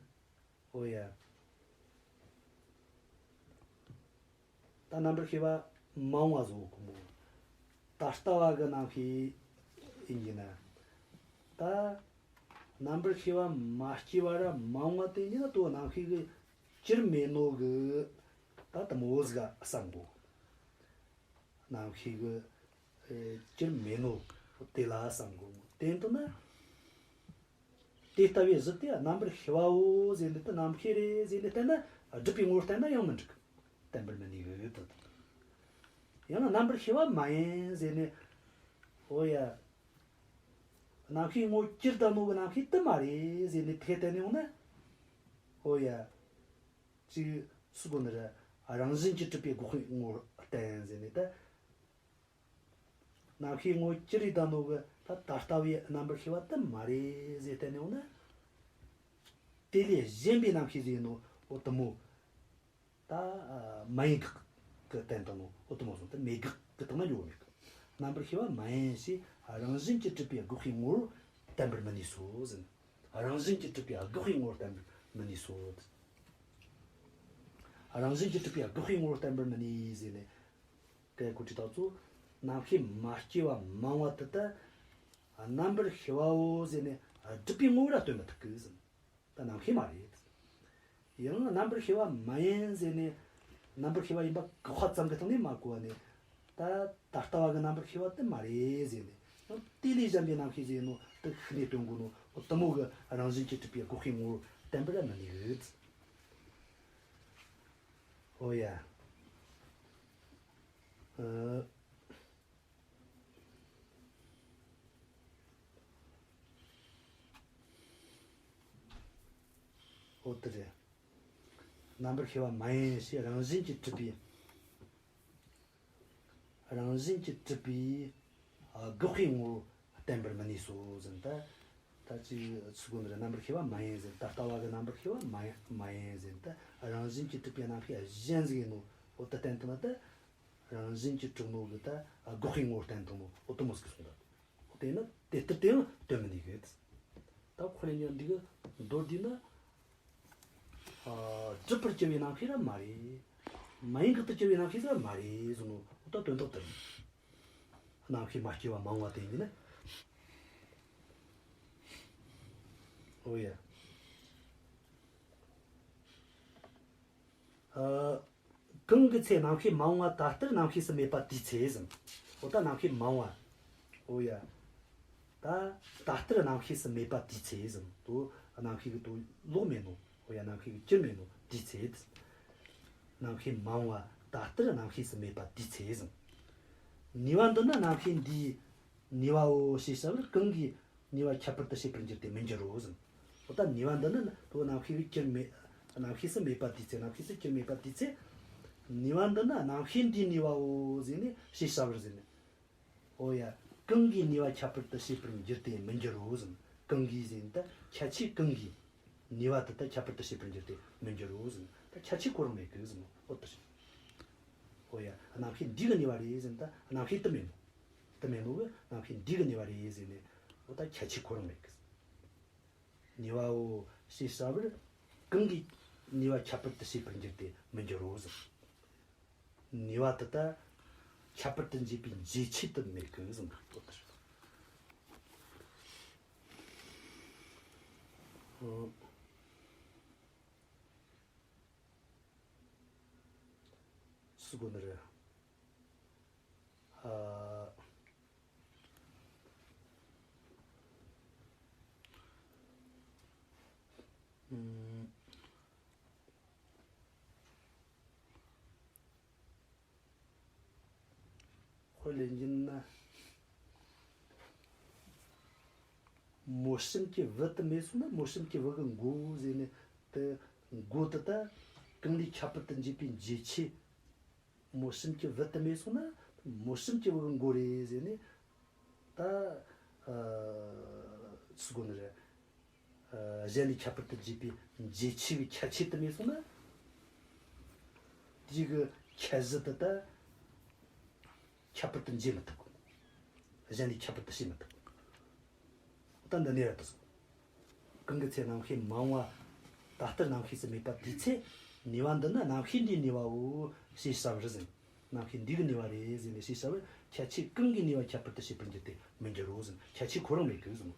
འོ་ཡ། ད་རྣམ་པར་ཤེས་པ་མ་འོངས་པ་ཟེར་གོ་མོ། ད་ལྟ་བ་གི་རྣམ་ཤེས་ཡིན་གྱི་ན། ད་རྣམ་པར་ཤེས་པ་མ་སྐྱེས་པ་ར་མ་འོངས་པ་དེ་ཡིན་ན་དོ་རྣམ་ཤེས་གི་སྤྱིར་མེད་ནོ་གི། ད་དེ་མོ་ཟིག་ག་བསམ་གོ། རྣམ་ཤེས་གི་ཨེ་སྤྱིར་མེད་ནོ་དེ་ལ་བསམ་གོ། དེ་འདི་ན། དེ་ལྟ་བུའི་གཞི་དེ་རྣམ་པར་ཤེས་པའོ་ཟེར་ནས་དེ་རྣམ་ཤེས་རེད་ཟེར་ནས་བསྟན་ན། སྒྲུབ་པའི་ངོ་བོར་བསྟན་ན་ཡང་མི་འགྲིག། བསྟན་པར་མི་ནུས་གི་དེ། ཡང་རྣམ་པར་ཤེས་པ་མ་ཡིན་ཟེར་ནས། འོ་ཡ། རྣམ་ཤེས་ངོ་བོ་སྤྱིར་བཏང་ནོ་གི་རྣམ་ཤེས་དེ་མ་རེད་ཟེར་ནས་དེ་བསྟན་ནས་འོང་ན། འོ་ཡ། ཅིག་སུ་གོ་ནི་རེད། རང་བཞིན་གྱིས་གྲུབ་པའི་དགག་པའི་ངོ་བོར་བསྟན་ཟེར་ནས་ད། རྣམ་ཤེས་ངོ་བོ་ཅི་རིགས་དང་ནོ་གི་ད་ད་ལྟ་བའི་རྣམ་པར་ཤེས་པ་དེ་མ་རེད་ཟེར་བསྟན་ནས་འོང་ན། དེ་ལས་གཞན་པའི་རྣམ་ཤེས་ཟེར་ནོ་འོ་དེ་མོ། ད་མ་ཡིན་དགག་གི་བསྟན་དང་ནོ་འོ་དེ་མོ་སོང་སྟེ་མེད་དགག་གི་སྟེང་ན་འགྱོ་བ་མེད་གི། རྣམ་པར་ཤེས་པ་མ་ཡིན་ཞེས་རང་བཞིན་གྱིས་གྲུབ་པའི་དགག་པའི་ངོ་བོར་བསྟན་པར་མི་ནུས་སོ་ཟེར། རང་བཞིན་གྱིས་གྲུབ་པའི་དགག་པའི་ངོ་བོར་བསྟན་པར་མི་ནུས་སོ། རང་བཞིན་གྱིས་གྲུབ་པའི་དགག་པའི་ངོ་བོར་བསྟན་པར་མི་ནུས་ཟེར་ནས། སྐད་གོ་དྲི་དག་ཚོ། རྣམ་ཤེས་མ་སྐྱེས་པ་མ་འོངས་པ་དེ་ད། རྣམ་པར་ཤེས་པའོ་ཟེར་ནས་སྒྲུབ་པའི་ངོ་བོ་ར་སྟོན་མི་ཐུབ་གི་ཟེར། ད་རྣམ་ཤེས་མ་རེད། ཡང་རྣམ་པར་ཤེས་པ་མ་ཡིན་ཟེར་ནས། རྣམ་པར་ཤེས་པ་ཡིན་པ་བཀག་པ་ཙམ་གྱི་སྟེང་ནས་མ་གོ་བ་ནས། ད་ད་ལྟ་བ་གི་རྣམ་པར་ཤེས་པ་དེ་མ་རེད་ཟེར་ནས། ཡང་དེ་ལས་གཞན་པའི་རྣམ་ཤེས་ཟེར་ནོ་དེ་ཤུགས་ནས་སྟོན་དགོས་ནོ། འོ་དེ་མོ་གི་རང་བཞིན་གྱིས་གྲུབ་པའི་དགག་པའི་ངོ་བོར་བསྟན་པར་མི་ནུས་གི། འོ་ཡ། ཨ། འོ་དེ་རེད། རྣམ་པར་ཤེས་པ་མ་ཡིན་ཞེས་རང་བཞིན་གྱིས་གྲུབ་པའི། རང་བཞིན་གྱིས་གྲུབ་པའི་དགག་པའི་ངོ་བོར་བསྟན་པར་མི་ནུས་སོ་ཟེར། ད་ད་ཅི་སུ་གོ་ནི་རེད། རྣམ་པར་ཤེས་པ་མ་ཡིན་ཟེར། ད་ལྟ་བ་གི་རྣམ་པར་ཤེས་པ་མ་ཡིན་མ་ཡིན་ཟེར། ད་རང་བཞིན་གྱིས་གྲུབ་པའི་རྣམ་ཤེས་གཞན་ཟིག་ཡིན་ནོ། འོ་ད་བསྟན་བཏང་ན་ད་རང་བཞིན་གྱིས་གྲུབ་ནོ་གི་ད་འགོག་པའི་ངོ་བོ་བསྟན་བཏང་ནོ། འོ་དེ་མོ་ཟིག་གསུངས་ད། འོ་དེ་ན་དེ་ལྟར་དེའང་སྟོན་མི་ནུས་གི། ད་ཁོ་ལས་ཉོན་འདི་གི་མདོར་བསྡུས་ན། ཨ། སྒྲུབ་པར་བགྱི་བའི་རྣམ་ཤེས་ར་མ་རེད། མ་ཡིན་དགག་ཏུ་བགྱི་བའི་རྣམ་ཤེས་ར་མ་རེད་ཟེར་ནོ། འོ་ད་དོན་དག་དེ་རེད། རྣམ་ཤེས་མ་སྐྱེས་པ་མ་འོངས་པ་དེ་ཡིན་ན། འོ་ཡ། ཨ། གང་གི་ཚེ་རྣམ་ཤེས་མ་འོངས་པ་ད་ལྟར་རྣམ་ཤེས་སུ་མེད་པ་དེའི་ཚེ་ཟེར། འོ་ད་རྣམ་ཤེས་མ་འོངས་པ། འོ་ཡ། ད་ད་ལྟར་རྣམ་ཤེས་སུ་མེད་པ་དེའི་ཚེ་ཟེར། དོ་རྣམ་ཤེས་ཀྱི་དོ་ལོག་མེད་ནོ། འོ་ཡ། རྣམ་ཤེས་ཀྱི་གྱུར་མེད་ནོ་དེའི་ཚེ། རྣམ་ཤེས་མ་འོངས་པ་ད་ལྟར་རྣམ་ཤེས་སུ་མེད་པ་དེའི་ཚེ་ཟེར། ནུས་པ་འདི་ནི་རྣམ་ཤེས་འདིའི་ནུས་པའོ་ཞེས་བྱ་བར་གང་གིས་ནུས་པ་ཁྱད་པར་དུ་བྱེད་པར་འགྱུར་ཏེ་མི་འགྱུར་རོ་ཟེར། འོ་ད་ནུས་པ་འདི་ནི་དོ་རྣམ་ཤེས་ཀྱི་གྱུར་མེད། རྣམ་ཤེས་སུ་མེད་པ་དེའི་ཚེ། རྣམ་ཤེས་སུ་གྱུར་མེད་པ་དེའི་ཚེ། ནུས་པ་འདི་ནི་རྣམ་ཤེས་འདིའི་ནུས་པའོ་ཟེར་ནས་ཞེས་བྱ་བར་ཟེར་ནས། འོ་ཡ། གང་གིས་ནུས་པ་ཁྱད་པར་དུ་བྱེད་པར་འགྱུར་ཏེ་མི་འགྱུར་རོ་ཟེར། གང་གིས་ཟེར་ན་ད་ཁྱད་ཆོས་གང་གིས་ནུས་པ་དེ་ད་ཁྱད་པར་དུ་བྱེད་པར་འགྱུར་ཏེ་མི་འགྱུར་རོ་ཟེར། ད་ཁྱད་ཆོས་ཁོ་རང་མེད་གི་ཟེར་ནོ། འོ་དེ་རེད། འོ་ཡ། རྣམ་ཤེས་འདི་གི་ནུས་པ་རེད་ཟེར་ན་ད་རྣམ་ཤེས་དེ་མེད་ནོ། དེ་མེད་ནོ་གི་རྣམ་ཤེས་འདི་གི་ནུས་པ་རེད་ཟེར་ནས། འོ་ད་ཁྱད་ཆོས་ཁོ་རང་མེད་གི་ཟེར། ནུས་པའོ་ཞེས་བྱ་བར་གང་གིས་ནུས་པ་ཁྱད་པར་དུ་བྱེད་པར་འགྱུར་ཏེ་མི་འགྱུར་རོ་ཟེར། ནུས་པ་དེ་ད་ཁྱད་པར་དུ་འབྱེད་པའི་འབྱེད་ཆོས་དེ་མེད་གི་ཟེར་ནོ། འོ་དེ་རེད། ཨོ། སུ་གོ་ནི་རེད། ཨ། ཨུམ། དཔེ་ལེན་རྒྱུ་ན། མོ་གཤམ་གྱི་བུ་དེ་མེད་སོང་ན་མོ་གཤམ་གྱི་བུ་གི་མགོ་ཟེར་ནས། དེ་མགོ་དེ་ད་གང་ལས་ཁྱད་པར་དུ་འབྱེད་པའི་འབྱེད་ཆོས། མོ་གཤམ་གྱི་བུ་དེ་མེད་སོང་ན་མོ་གཤམ་གྱི་བུ་གི་མགོ་རེད་ཟེར་ནས། ད་ཨ་སུ་གོ་ནི་རེད། ཨ། གཞན་ལས་ཁྱད་པར་དུ་འབྱེད་པའི་འབྱེད་ཆོས་ཀྱི་ཁྱད་ཆོས་དེ་མེད་སོང་ན། དེ་གི་ཁྱད་གཞི་དེ་ད་ཁྱད་པར་དུ་འབྱེད་མི་ཐུབ་གོ། གཞན་ལས་ཁྱད་པར་དུ་བྱེད་མི་ཐུབ་གོ། ད་འདི་ནས་ར་དེ་སོང་། གང་གི་ཚེ་རྣམ་ཤེས་མ་འོངས་པ་ད་ལྟར་རྣམ་ཤེས་སུ་མེད་པ་དེའི་ཚེ། ནུས་པ་འདི་ནི་རྣམ་ཤེས་འདིའི་ནུས་པའོ་ཞེས་བྱ་བར་ཟེར། རྣམ་ཤེས་འདི་གི་ནུས་པ་རེད་ཟེར་ནས་ཞེས་བྱ་བར་ཁྱད་ཆོས་གང་གིས་ནུས་པ་ཁྱད་པར་དུ་བྱེད་པར་འགྱུར་ཏེ་མི་འགྱུར་རོ་ཟེར། ཁྱད་ཆོས་ཁོ་རང་མེད་གི་ཟེར་ནོ།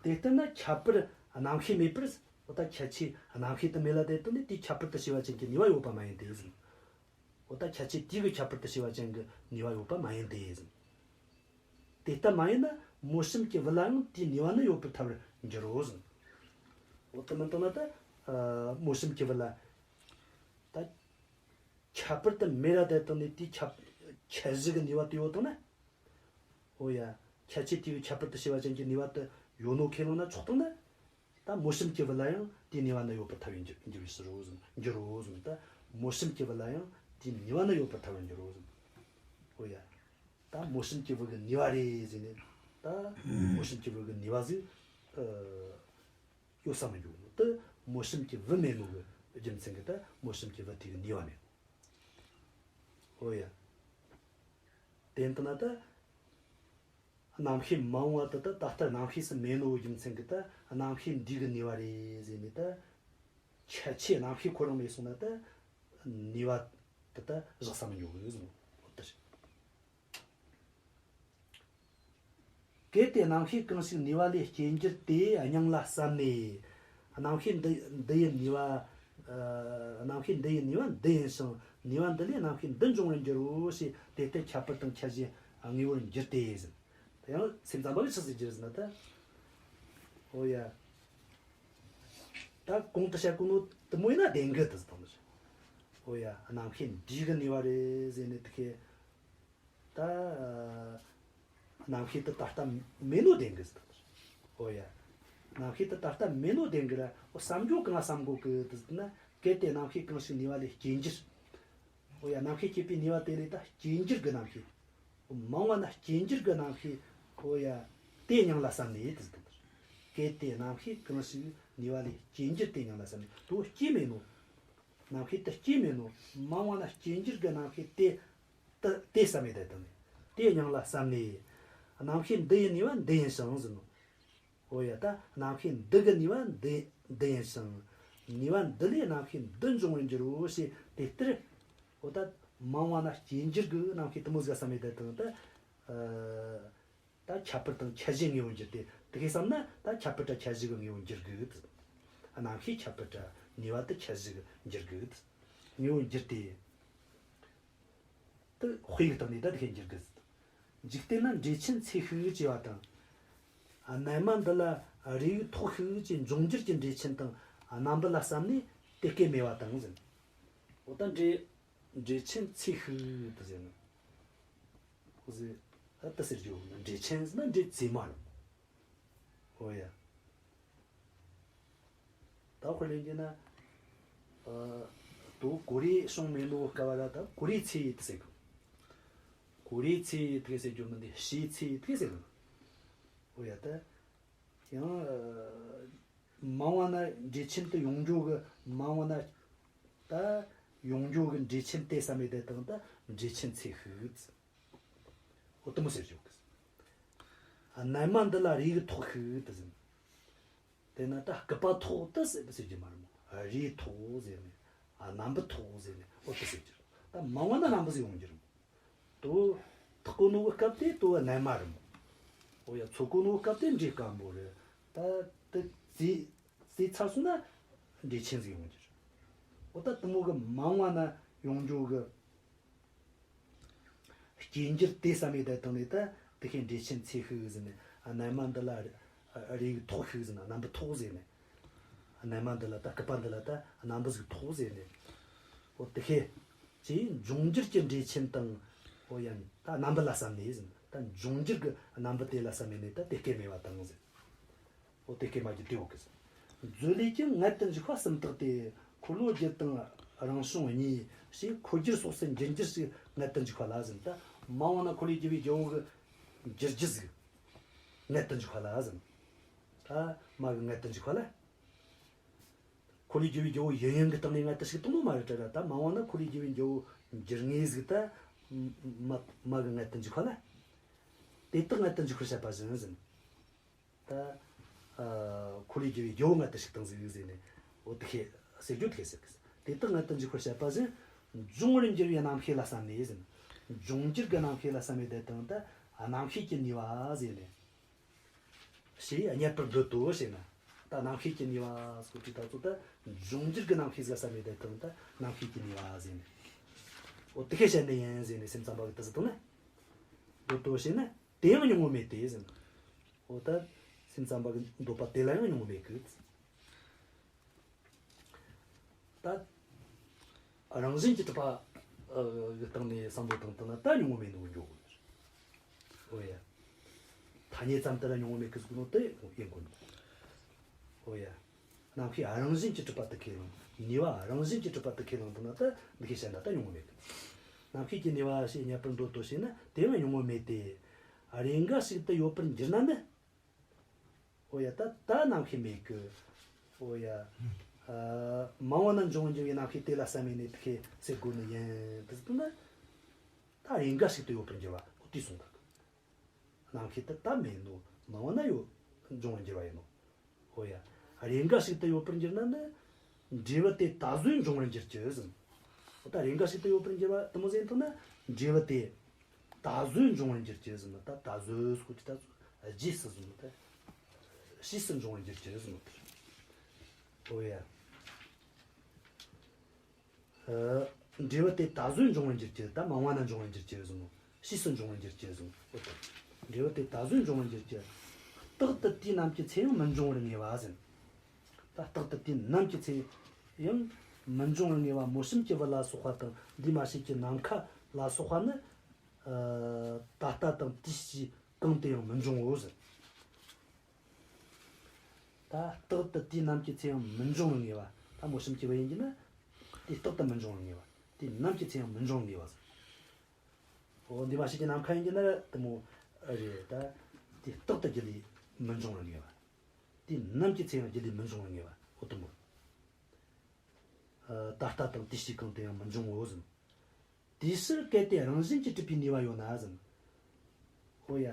དེ་ལྟར་ན་ཁྱད་པར་རྣམ་ཤེས་མེད་པར། འོ་ད་ཁྱད་ཆོས་རྣམ་ཤེས་དེ་མེད་ལ་དེ་ལྟར་ནི་དེའི་ཁྱད་པར་དུ་བྱེད་པ་ཅན་གྱི་ནུས་པ་ཡོད་པ་མ་ཡིན་ཏེ་ཟེར། འོ་ད་ཁྱད་ཆོས་དེ་གི་ཁྱད་པར་དུ་བྱེད་པ་ཅན་གྱི་ནུས་པ་ཡོད་པ་མ་ཡིན་ཏེ་ཟེར། དེ་ལྟར་མ་ཡིན་ན་མོ་གཤམ་གྱི་བུ་ལའང་དེའི་ནུས་པ་ནི་ཡོད་པར་ཐལ་བར་འགྱུར་རོ་ཟེར། འོ་དེ་མིན་དང་ན་ད་ཨ་མོ་གཤམ་གྱི་བུ་ལ་ད་ཁྱད་པར་དུ་མེད་ལ་དེ་ལྟར་ནི་དེའི་ཁྱད་ཁྱད་གཞི་གི་ནུས་པ་དེ་ཡོད་དང་ན། འོ་ཡ། ཁྱད་ཆོས་དེ་བས་ཁྱད་པར་དུ་བྱེད་པ་ཅན་གྱི་ནུས་པ་དེ་ཡོད་ནོ་ཁས་བླངས་ན་ཆོག་དང་ན། ད་མོ་གཤམ་གྱི་བུ་ལ་ཡང་དེའི་ནུས་པ་ནི་ཡོད་པར་ཐལ་བའི་འགྱུར་འགྱུར་བའི་ཕྱིར་རོ་ཟེར། འགྱུར་རོ་ཟེར། ད་མོ་གཤམ་གྱི་བུ་ལ་ཡང་དེའི་ནུས་པ་ནི་ཡོད་པར་ཐལ་བར་འགྱུར་རོ་ཟེར། འོ་ཡ། ད་མོ་གཤམ་གྱི་བུ་གི་ནུས་པ་རེད་ཟེར་ནས། ད་མོ་གཤམ་གྱི་བུ་གི་ནུས་པ་ཟིག་ཨ་ཡོད་ས་མི་འགྱུར་ནོ། ད་མོ་གཤམ་གྱི་བུ་མེད་ནོ་གི་རྒྱུ་མཚན་གྱིས་ད་མོ་གཤམ་གྱི་བུ་དེ་གི་ནུས་པ་མེད་ནོ། འོ་ཡ། དེ་ལྟ་ན་ད་རྣམ་ཤེས་མ་འོངས་པ་དེ་ད་ད་ལྟ་རྣམ་ཤེས་སུ་མེད་ནོ་གི་རྒྱུ་མཚན་གྱིས་ད་རྣམ་ཤེས་འདི་གི་ནུས་པ་རེད་ཟེར་ནས། ད་ཁྱད་ཆོས་རྣམ་ཤེས་ཁོ་རང་མེད་སོང་ན་ད་ནུས་པ་དེ་ད་བཞག་ས་མི་འགྱོ་གི་ཟེར་ནོ། འོ་དེ་རེད། གལ་ཏེ་རྣམ་ཤེས་གང་ཞིག་ནུས་པ་ལས་སྐྱེ་འགྱུར་ཏེ་སྙིང་ལ་བསམས་ནས། རྣམ་ཤེས་འདི་འདི་ཡི་ནུས་པ། ཨ། རྣམ་ཤེས་འདི་ཡི་ནུས་པ་འདི་ཡིན་ཞིང་། ནུས་པ་འདི་ལས་རྣམ་ཤེས་འདི་འབྱུང་བར་འགྱུར་རོ་ཞེས་དེ་ལྟར་ཁྱད་པར་དང་ཁྱད་གཞི་དངོས་པོར་འགྱུར་ཏེ་ཟེར། དེ་ཡང་སེམས་ཙམ་པ་གིས་ཆི་ཟིག་བསྒྱུར་ཟེར་ན་ད། འོ་ཡ། ད་གོང་དུ་བཤད་གོ་ནོ་དེ་མོ་ཡིན་ན་བདེན་གི་དེ་ཟེར་དང་། འོ་ཡ། རྣམ་ཤེས་འདི་གི་ནུས་པ་རེད་ཟེར་ནས་དེ་ཁས། ད་རྣམ་ཤེས་དེ་ད་ལྟ་མེད་ནོ་བདེན་གི་ཟེར། འོ་ཡ། རྣམ་ཤེས་དེ་ད་ལྟ་མེད་ནོ་བདེན་གི་ར། འོ་བསམ་རྒྱུ་གང་ང་བསམ་དགོས་གི་དེ་ཟེར་ན། གལ་ཏེ་རྣམ་ཤེས་གང་ཞིག་ནུས་པ་ལས་སྐྱེ་འགྱུར། འོ་ཡ། རྣམ་ཤེས་སྐྱེས་པའི་ནུས་པ་དེ་ལས་ད་སྐྱེ་འགྱུར་གི་རྣམ་ཤེས། འོ་མ་འོངས་པ་ན་སྐྱེ་འགྱུར་གི་རྣམ་ཤེས། འོ་ཡ། དེ་སྙིང་ལ་བསམས་ནས་དེ་ཟེར། གལ་ཏེ་རྣམ་ཤེས་གང་ཞིག་ནུས་པ་ལས་སྐྱེ་འགྱུར་ཏེ་སྙིང་ལ་བསམས་ནས། དེ་སྐྱེས་མེད་ནོ། རྣམ་ཤེས་དེ་སྐྱེས་མེད་ནོ། མ་འོངས་ན་སྐྱེ་འགྱུར་གྱི་རྣམ་ཤེས་དེ། དེ་དེ་བསམ་ཡས་བསྡད་དང་ནི། དེ་སྙིང་ལ་བསམ་ནས། རྣམ་ཤེས་འདི་ཡི་ནུས་པ་འདི་ཡིན་ཞིང་ཟེར་ནོ། འོ་ཡ། ད་རྣམ་ཤེས་འདི་གི་ནུས་པ་འདི་འདི་ཡིན་ཞིང་། ནུས་པ་འདི་ལས་རྣམ་ཤེས་འདི་འབྱུང་བར་འགྱུར་རོ་ཞེས་དེ་ལྟར། འོ་ད་མ་འོངས་ན་སྐྱེ་འགྱུར་གྱི་རྣམ་ཤེས་དེ་མོ་ཟིག་བསམ་ཡས་བསྡད་དང་ད། ཨ། ད་ཁྱད་པར་དང་ཁྱད་གཞི་དངོས་པོར་འགྱུར་ཏེ། དེ་གས་བསམ་ན་ད་ཁྱད་པར་ར་ཁྱད་གཞི་གི་དངོས་པོར་འགྱུར་དགོས། རྣམ་ཤེས་ཁྱད་པར་ར་ནུས་པ་དེ་ཁྱད་གཞི་གི་འགྱུར་དགོས། དངོས་པོར་འགྱུར་ཏེ། དེ་དཔེ་གི་སྟེང་ནས་ད་དེ་གས་འགྱུར་དགོས། འཇིག་རྟེན་ན་འབྲས་ཆན་ཚེ་ཤུགས་ཅེས་པ་དང་། རྣལ་མ་འདི་ལ་རེའུ་ཐོགས་ཤུགས་ཅེས་འབྱུང་འགྱུར་གྱི་འབྲས་ཆན་དང་རྣམ་པ་ལ་བསམས་ནས་དེ་སྐད་སྨྲས་པ་དང་ཟེར། འོ་ད་འབྲས་འབྲས་ཆན་ཚེ་ཤུགས་དེ་ཟེར་ནོ། ཁོ་ཟེར། ཨ། དེ་ཟེར་རྒྱུ། འབྲས་ཆན་ཟེར་ན་འབྲས་རྫས་མ་རེད། ཨོ་ཡ། ད་དཔེ་ལེན་རྒྱུ་ན། ཨ། དོ་གོ་རེ་བྱུང་མེད་ནོ་སྐབས་ལ་ད་གོ་རེ་ཚེ་ཡི་དེ་ཟེར་གི། གོ་རེ་ཚེ་ཡི་དེ་ཟེར་རྒྱུ་མིན་ཏེ། ཤེས་ཚེ་ཡི་དེ་ཟེར་གི། ཨོ་ཡ། ད་ཡང་། ཨ། མ་འོངས་ན་འབྲས་ཆན་དེ་ཡོང་རྒྱུ་གི། མ་འོངས་ན་ད་ཡོང་རྒྱུ་གི་འབྲས་ཆན་དེ་བསམ་ཡས་བསྡད་དང་ད་འབྲས་ཆན་ཚེ་ཤུགས། འོ་དེ་མོ་ཟེར་རྒྱུ་གི། རྣལ་མ་འདི་ལ་རེའུ་ཐོགས་ཤུགས་དེ་ཟེར། དེ་ན་ད་སྐུད་པ་ཐོགས་དེ་ཟེར་ཟེར་རྒྱུ་མ་རེད་མོ། རེའུ་ཐོགས་ཟེར་ནས། རྣམ་པ་ཐོགས་ཟེར་ནས། འོ་དེ་ཟེར་རྒྱུ། ད་མ་འོངས་ན་རྣམ་པ་ཟིག་ཡོང་རྒྱུ་རེད་མོ། དོ་ཐོགས་གོ་ནོ་གི་སྐབས་དེ་དོ་རྣལ་མ་རེད་མོ། འོ་ཡ། འཚོ་གོ་ནོ་གི་སྐབས་དེ་འབྲས་སྐམ་པོ་རེད། ད་དེ་ཚེ་ཚེ་ཚར་སོང་ན་འབྲས་ཆན་ཟིག་ཡོང་རྒྱུ་རེད། འོ་ད་དེ་མོ་གི་མ་འོངས་ན་ཡོང་རྒྱུ་གི་སྐྱེ་འགྱུར་དེ་བསམ་ཡས་བསྡད་དང་ནས་ད་དེ་ཁའི་འབྲས་ཆན་ཚེ་ཤུགས་ཟེར་ནས། རྣལ་མ་འདི་ལ་རེའུ་ཐོགས་ཤུགས་ཟེར་ན། རྣམ་པ་ཐོགས་ཟེར་ནས། རྣལ་མ་འདི་ལ་ད་སྐུད་པ་འདི་ལ་ད་རྣམ་པ་ཟིག་ཐོགས་ཟེར་ནས། འོ་དེ་ཁའི་ཅེས་འབྱུང་འགྱུར་གྱི་འབྲས་ཆན་དང་། འོ་ཡ། ད་རྣམ་པ་ལ་བསམས་ནས་ཟེར། ད་འབྱུང་འགྱུར་གྱི་རྣམ་པ་དེ་ལ་བསམས་ནས་ད་དེ་སྐད་སྨྲས་པ་དང་ཟེར། འོ་དེ་སྐད་སྨྲ་རྒྱུ་དེ་འོ་གི་ཟེར། མཛོད་ལས་ཀྱང་མངལ་དུ་འཇུག་པ་གསུམ་དག་སྟེ། འཁོར་ལོ་རྒྱུ་དང་རང་བྱུང་གཉིས། ཞེས་འཁོར་རྒྱུར་སོགས་སུ་འགྱུར་འགྱུར་ཞིག་མངལ་དུ་འཇུག་པ་ལ་ཟེར། ད་མ་འོངས་ན་འཁོར་ལོས་སྒྱུར་བའི་རྒྱལ་པོ་གི་འགྱུར་རྒྱུ་ཟིག་མངལ་དུ་འཇུག་པ་ལ་ཟེར། ད་མ་གི་མངལ་དུ་འཇུག་པ་ལ། འཁོར་ལོས་སྒྱུར་བའི་རྒྱལ་པོ་ཡིན་ཡིན་གི་སྟེང་ནས་མངལ་དུ་ཞུགས་བཏང་ནོ་མ་རེད་དྲ་ར། ད་མ་འོངས་ན་འཁོར་ལོས་སྒྱུར་བའི་རྒྱལ་པོ་འགྱུར་ངེས་ཟིག་ད་མ་མ་གི་མངལ་དུ་འཇུག་པ་ལ། དེ་དག་མངལ་དུ་འཇུག་པར་བཤད་པ་བཞིན་ཟེར། ད་ཨ་འཁོར་ལོས་སྒྱུར་བའི་རྒྱལ་པོ་མངལ་དུ་ཞུགས་བཏང་ཟིག་ཟེར་ནས། འོ་དེ་ཁའི་ཟེར་རྒྱུ་དེ་ཁའི་ཟེར་གི། དེ་དག་མངལ་དུ་འཇུག་པར་བཤད་པ་བཞིན། འབྱུང་བར་འགྱུར་བའི་རྣམ་ཤེས་ལ་བསམས་ནས་ཟེར། འབྱུང་འགྱུར་གྱི་རྣམ་ཤེས་ལ་བསམས་ནས་བསྡད་དང་ད་རྣམ་ཤེས་ཀྱི་ནུས་པ་ཟེར་ནས། ཞེས་སྙད་པར་འདོད་དོ་ཞེ་ན། ད་རྣམ་ཤེས་ཀྱི་ནུས་པ་སོགས་ཀྱི་ད་ཚོ་ད་འབྱུང་འགྱུར་གྱི་རྣམ་ཤེས་ཟིག་བསམས་ནས་བསྡད་དང་ད་རྣམ་ཤེས་ཀྱི་ནུས་པ་ཟེར་ནས། འོ་དེ་ཁའི་བཤད་ནི་ཡིན་ཟེར་ནས་སེམས་ཙམ་པ་གིས་དེ་ཟེར་བཏང་ན། འདོད་དོ་ཞེ་ན། དེ་ཡང་སྙིང་པོ་མེད་དེ་ཟེར། འོ་ད་སེམས་ཙམ་པ་གི་འདོད་པ་དེ་ལ་ཡང་སྙིང་པོ་མེད་གི། ད་རང་བཞིན་གྱིས་གྲུབ་པ་གི་སྟེང་ནས་བསམ་བློ་བཏང་བཏང་ན་ད་སྙིང་པོ་མེད་ནོ་འགྱོ་གི། འོ་ཡ། ཐ་སྙད་ཙམ་དུ་ལ་སྙིང་པོ་མེད་གི་ཟེར་གོ་ནོ་དེ་ཡིན་དགོས་ནོ། འོ་ཡ། རྣམ་ཤེས་རང་བཞིན་གྱིས་གྲུབ་པ་དེ་ཁས་བླངས། ནུས་པ་རང་བཞིན་གྱིས་གྲུབ་པ་དེ་ཁས་བླངས་བཏང་ན་ད་འདི་ཁའི་བཤད་ན་ད་སྙིང་པོ་མེད་གི། རྣམ་ཤེས་ཀྱི་ནུས་པ་ཞེས་སྙད་པར་འདོད་དོ་ཞེ་ན། དེ་ཡང་སྙིང་པོ་མེད་དེ། རེས་འགའ་ཞིག་ཏུ་ཡོད་པར་འགྱུར་ན་ནི། འོ་ཡ། ད་ད་རྣམ་ཤེས་མེད་གི། འོ་ཡ། ཨ། མ་འོངས་ན་འབྱུང་འགྱུར་བའི་རྣམ་ཤེས་དེ་ལ་བསམས་ནས་དེ་ཁའི་ཟེར་དགོས་ནི་ཡིན། དེ་ཟེར་ན། ད་རེས་འགའ་ཞིག་ཏུ་ཡོད་པར་འགྱུར་བ། འོ་དེ་གསུངས་འདུག། རྣམ་ཤེས་དེ་ད་མེད་ནོ། མ་འོངས་ན་ཡོད། འབྱུང་བར་འགྱུར་བ་ཡིན་ནོ། འོ་ཡ། རེས་འགའ་ཞིག་ཏུ་ཡོད་པར་འགྱུར་ན་ནི། འབྲས་བུ་དེ་ད་གཟོད་འབྱུང་བར་འགྱུར་གྱི་ཟེར། འོ་ད་རེས་འགའ་ཞིག་ཏུ་ཡོད་པར་འགྱུར་བ་དེ་མོ་ཟེར་ཐུབ་ན། འབྲས་བུ་དེ་ད་གཟོད་འབྱུང་བར་འགྱུར་གྱི་ཟེར་ན། ད་ད་གཟོད་སྐོར་གྱི་ད་གཟོད་རྗེས་སུ་ཟེར་ན། ད་ཕྱིས་སུ་འབྱུང་བར་འགྱུར་གྱི་ཟེར་ན། འོ་ཡ། ཨ། འབྲས་བུ་དེ་ད་གཟོད་འབྱུང་བར་འགྱུར་གྱི། ད་མ་འོངས་ན་འབྱུང་བར་འགྱུར་གྱི་ཟེར་ནོ། ཕྱིས་སུ་འབྱུང་བར་འགྱུར་གྱི་ཟེར་ནོ། འོ་ད། འབྲས་བུ་དེ་ད་གཟོད་འབྱུང་བར་འགྱུར་གྱི། རྟག་ཏུ་དུས་ནམ་གྱི་ཚེ་ཡང་མི་འབྱུང་བར་ངེས་པ་ཟེར། ད་རྟག་ཏུ་དུས་ནམ་གྱི་ཚེ་ཡང་མི་འབྱུང་བར་ངེས་པ། མོ་གཤམ་གྱི་བུ་ལ་སོགས་པ་དང་། འདས་མ་བྱས་ཀྱི་ནམ་མཁའ་ལ་སོགས་པ་ནི། ཨ། ད་ལྟ་དང་དུས་ཕྱིས་གང་དུ་ཡང་མི་འབྱུང་ངོ་ཟེར། ད་རྟག་ཏུ་དུས་ནམ་གྱི་ཚེ་ཡང་མི་འབྱུང་བར་ངེས་པ། ད་མོ་གཤམ་གྱི་བུ་ཡིན་གྱི་ན། དུས་རྟག་ཏུ་མི་འབྱུང་བར་ངེས་པ། དུས་ནམ་གྱི་ཚེ་ཡང་མི་འབྱུང་བར་ངེས་པ་ཟེར། འོ་འདས་མ་བྱས་ཀྱི་ནམ་མཁའ་ཡིན་གྱི་ན་དེ་མོ་རེད། ད་དུས་རྟག་ཏུ་རྒྱུད་ལས་མི་འབྱུང་བར་ངེས་པ། དུས་ནམ་གྱི་ཚེ་ཡང་རྒྱུད་ལས་མི་འབྱུང་བར་ངེས་པ། འོ་དེ་མོ། ད་ལྟ་དང་དེའི་ཕྱིར་གང་དུ་ཡང་མི་འབྱུང་ངོ་ཟེར། དེའི་ཕྱིར་གལ་ཏེ་རང་བཞིན་གྱིས་གྲུབ་པའི་ནུས་པ་ཡོད་ན་ཟེར། འོ་ཡ།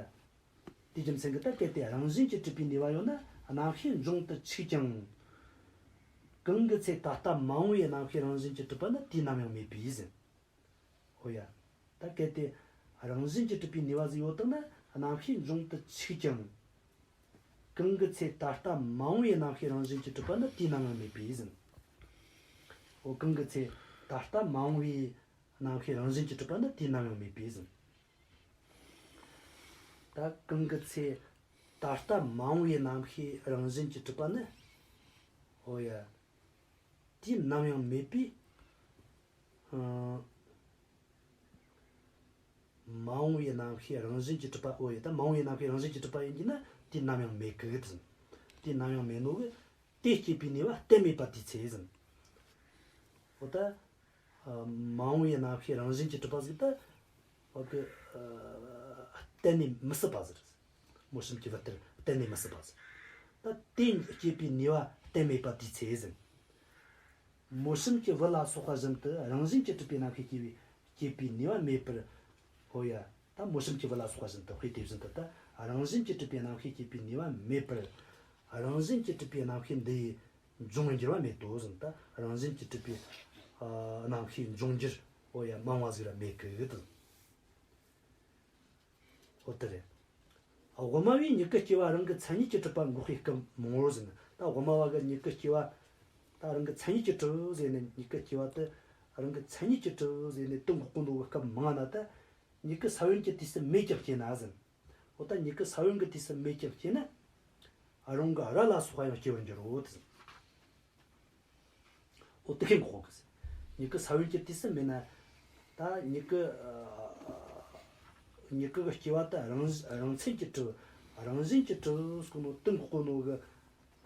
དེའི་རྒྱུ་མཚན་གྱིས་ད་གལ་ཏེ་རང་བཞིན་གྱིས་གྲུབ་པའི་ནུས་པ་ཡོད་ན་རྣམ་ཤེས་འབྱུང་དུ་ཆུག་ཀྱང་། གང་གི་ཚེ་ད་ལྟ་མ་འོངས་པའི་རྣམ་ཤེས་རང་བཞིན་གྱིས་གྲུབ་པ་ནི་དུས་ནམ་ཡང་མེད་པས་ཟེར། འོ་ཡ། ད་གལ་ཏེ་རང་བཞིན་གྱིས་གྲུབ་པའི་ནུས་པ་ཟིག་ཡོད་དང་ན་རྣམ་ཤེས་འབྱུང་དུ་ཆུག་ཀྱང་། གང་གི་ཚེ་ད་ལྟ་མ་འོངས་པའི་རྣམ་ཤེས་རང་བཞིན་གྱིས་གྲུབ་པ་ནི་དུས་ནམ་ཡང་མེད་པས་ཟེར། འོ་གང་གི་ཚེ་ད་ལྟ་མ་འོངས་པའི་རྣམ་ཤེས་རང་བཞིན་གྱིས་གྲུབ་པ་ནི་དུས་ནམ་ཡང་མེད་པས་ཟེར། ད་གང་གི་ཚེ་ད་ལྟ་མ་འོངས་པའི་རྣམ་ཤེས་རང་བཞིན་གྱིས་གྲུབ་པ་ནི། འོ་ཡ། དུས་ནམ་ཡང་མེད་པས། ཨ། མ་འོངས་པའི་རྣམ་ཤེས་རང་བཞིན་གྱིས་གྲུབ་པ། འོ་ཡ། ད་མ་འོངས་པའི་རྣམ་ཤེས་རང་བཞིན་གྱིས་གྲུབ་པ་ཡིན་གྱི་ན་དུས་ནམ་ཡང་མེད་གི་ཟེར། དུས་ནམ་ཡང་མེད་ནོ་གི། དེ་སྐྱེད་པའི་ནུས་པ་གཏན་མེད་པ་དེའི་ཚེ་ཟེར། འོ་ད། ཨ། མ་འོངས་པའི་རྣམ་ཤེས་རང་བཞིན་གྱིས་གྲུབ་པ་ཟིག་ད། འོ་གི། ཨ། གཏན་ནས་མི་སྲིད་པ་ཟེར། མོ་གཤམ་གྱི་བུ་ལྟར་གཏན་ནས་མི་སྲིད་པ་ཟེར། ད་དེ་སྐྱེད་པའི་ནུས་པ་གཏན་མེད་པ་དེའི་ཚེ་ཟེར། མོ་གཤམ་གྱི་བུ་ལ་སོགས་པ་བཞིན་དུ་རང་བཞིན་གྱིས་གྲུབ་པའི་རྣམ་ཤེས་སྐྱེ་བའི་སྐྱེད་པའི་ནུས་པ་མེད་པར། འོ་ཡ། ད་མོ་གཤམ་གྱི་བུ་ལ་སོགས་པ་བཞིན་དུ། དཔེ་དེ་བཞིན་དུ་ད་རང་བཞིན་གྱིས་གྲུབ་པའི་རྣམ་ཤེས་སྐྱེད་པའི་ནུས་པ་མེད་པར། རང་བཞིན་གྱིས་གྲུབ་པའི་རྣམ་ཤེས་འདི་ཡིས་འབྱུང་བར་འགྱུར་བ་མེད་དོ་ཟེར། ད་རང་བཞིན་གྱིས་གྲུབ་པའི། ཨ། རྣམ་ཤེས་འབྱུང་འགྱུར། འོ་ཡ། མ་འོངས་པ་ཟིག་ར་མེད་གི་ད། འོ་དེ་རེད། དབུ་མ་བས་མྱུ་གུ་སྐྱེ་བ་རང་གི་མཚན་ཉིད་ཀྱིས་གྲུབ་པ་འགོག་པའི་སྐབས་མང་བོར་ཟེར་ན། ད་དབུ་མ་བ་གི་མྱུ་གུ་སྐྱེ་བ་ད་རང་གི་མཚན་ཉིད་ཀྱིས་གྲུབ་ཟེར་ནས། མྱུ་གུ་སྐྱེ་བ་དེ་རང་གི་མཚན་ཉིད་ཀྱིས་གྲུབ་ཟེར་ནས་དེ་འགོག་གོ་ནོ་གི་སྐབས་མང་ན། ད་མྱུ་གུ་ས་བོན་གྱི་དུས་སུ་མེད་ཀྱང་སྐྱེ་ན་ཟེར། འོ་ད་མྱུ་གུ་ས་བོན་གྱི་དུས་སུ་མེད་ཀྱང་སྐྱེ་ན། རང་གི་རྭ་ལ་སོགས་པ་ཡང་སྐྱེ་བར་འགྱུར་རོ་ཟེར། འོ་དེ་ཁེ་འགོག་གི་ཟེར། མྱུ་གུ་ས་བོན་གྱི་དུས་སུ་མེད་ན། ད་མྱུ་གུ། ཨ། མྱུ་གུ་གི་སྐྱེ་བ་ད་རང་རང་མཚན་གྱིས་གྲུབ། རང་བཞིན་གྱིས་གྲུབ་གོ་ནོ་དེ་འགོག་གོ་ནོ་གི་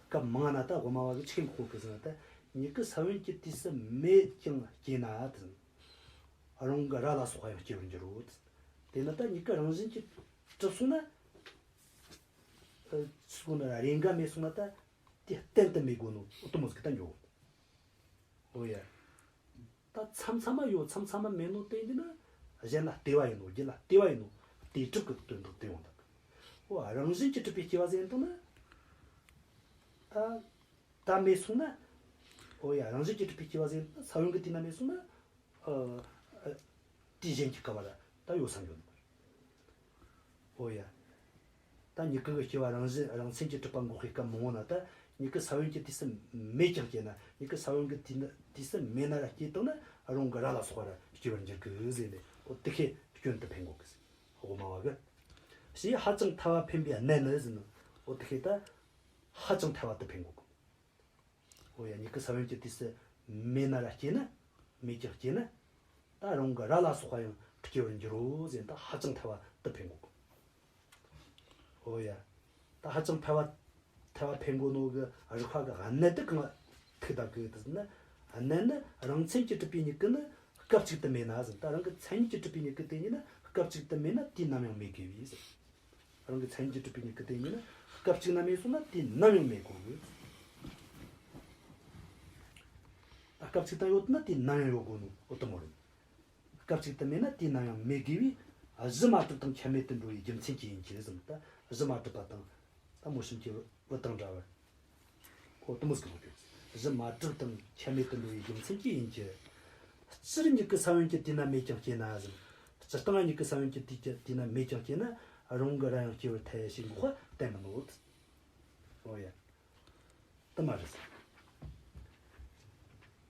སྐབས་མང་ན། ད་དབུ་མ་བ་གིས་ཁེ་འགོག་གི་ཟེར་ན། ད་མྱུ་གུ་ས་བོན་གྱི་དུས་སུ་མེད་ཀྱང་སྐྱེ་ན་ད། རང་གི་རྭ་ལ་སོགས་པ་ཡང་སྐྱེ་བར་འགྱུར་རོ། དེས་ན་ད་མྱུ་གུ་རང་བཞིན་གྱིས་གྲུབ་སོང་ན། ཨ། ཚུགས་ན་རེ་འགའ་མེད་སོང་ན་ད། དེ་གཏན་དུ་མེད་དགོས་ནོ་འོ་དེ་མོ་ཟིག་ད་འགྱོ། འོ་ཡ། ད་མཚམས་མཚམས་མ་ཡོད། མཚམས་མཚམས་མ་མེད་ནོ་དེ་ཡིན་ན་གཞན་ལ་ལྟོས་པ་ཡིན་ནོ། རྒྱུ་ལ་ལྟོས་པ་ཡིན་ནོ། དེ་གྲུབ་གི་དོན་དག་དེ་ཡོང་ད། འོ་རང་བཞིན་གྱིས་གྲུབ་པའི་སྐྱེ་བ་ཟེར་ཡིན་དང་ན། ད་ད་མེད་སོང་ན། འོ་ཡ། རང་བཞིན་གྱིས་གྲུབ་པའི་སྐྱེ་བ་ཟེར་ཡིན་དང་ན་ས་བོན་གྱི་དུས་ན་མེད་སོང་ན། ཨ། ཨ། དུས་གཞན་གྱི་སྐབས་ལ་ད་ཡོད་ས་འགྱོ་ནི་མ་རེད། འོ་ཡ། ད་མྱུ་གུ་གི་སྐྱེ་བ་རང་བཞིན་རང་མཚན་གྱིས་གྲུབ་པ་འགོག་པའི་སྐབས་མང་བོ་ན། ད་མྱུ་གུ་ས་བོན་གྱི་དུས་སུ་མེད་ཀྱང་སྐྱེ་ན། མྱུ་གུ་ས་བོན་གྱི་དུས་ན་དུས་སུ་མེད་ན་ར་སྐྱེ་བཏང་ན་རང་གི་རྭ་ལ་སོགས་པ་ར་སྐྱེ་བར་འགྱུར་གི་ཟེར་ནས། འོ་དེ་ཁེ་སྐྱོན་དུ་འཕེན་གོ་གི་ཟེར། དབུ་མ་བ་གིས། ཞེས་ཧ་ཅང་ཐལ་བ་འཕེན་པའི་གནད་ནི་ཟེར་ནོ། འོ་དེ་ཁེ་ད་ཧ་ཅང་ཐལ་བ་དུ་འཕེན་གོ་གི། འོ་ཡ། མྱུ་གུ་ས་བོན་གྱི་དུས་སུ་མེད་ན་ར་སྐྱེ་ན། མེད་ཀྱང་སྐྱེ་ན། ད་རང་གི་རྭ་ལ་སོགས་པ་ཡང་སྐྱེ་བར་འགྱུར་རོ་ཟེར། ད་ཧ་ཅང་ཐལ་བ་དུ་འཕེན་གོ་གི། འོ་ཡ། ད་ཧ་ཅང་ཐལ་བ་ཐལ་བ་འཕེན་གོ་ནོ་གི་རིགས་པ་གི་གནད་དེ་གང་ལ་ཐུག་ད་གི་ཟེར་ན། གནད་ནི་རང་མཚན་གྱིས་གྲུབ་པའི་མྱུ་གུ་ནི་སྐབས་གཅིག་ཏུ་མེད་ན་ཟེར། ད་རང་གི་མཚན་ཉིད་ཀྱིས་གྲུབ་པའི་མྱུ་གུ་དེ་ཉིད་ནི་སྐབས་གཅིག་ཏུ་མེད་ན་དུས་ནམ་ཡང་མེད་དགོས་པས་ཟེར། རང་གི་མཚན་ཉིད་ཀྱིས་གྲུབ་པའི་མྱུ་གུ་དེ་ཉིད་ནི་སྐབས་གཅིག་ན་མེད་སོང་ན་དུས་ནམ་ཡང་མེད་དགོས་གི། ད་སྐབས་གཅིག་ཏུ་ཡོད་ན་དུས་ནམ་ཡང་ཡོད་དགོས་ནོ་འོ་དེ་མོ་རེད། སྐབས་གཅིག་ཏུ་མེད་ན་དུས་ནམ་ཡང་མེད་དགོས་པས། གཞི་མ་གྲུབ་དང་ཁྱབ་མེད་དུ་འགྲོ་བའི་རྒྱུ་མཚན་གྱིས་ཡིན་གྱི་ཟེར། ད་གཞི་མ་གྲུབ་པ་དང་ད་མོ་གཤམ་གྱི་བུ་དང་འདྲ་བར། འོ་དེ་མོ་ཟིག་གི་ལོག་གི། གཞི་མ་གྲུབ་དང་ཁྱབ་མེད་དུ་འགྲོ་བའི་རྒྱུ་མཚན་གྱིས་ཡིན་གྱི། སྤྱིར་མྱུ་གུ་ས་བོན་གྱི་དུས་ན་མེད་ཀྱང་སྐྱེ་ན་ཟེར། སྤྱིར་བཏང་མྱུ་གུ་ས་བོན་གྱི་དུས་ཀྱི་དུས་ན་མེད་ཀྱང་སྐྱེ་ན་རང་གི་རྭ་ཡང་སྐྱེ་བར་ཐལ་ཞེས་འགོག་པ་གཏན་མིན་ནོ། འོ་ཡ། དེ་མ་རེད་ཟེར།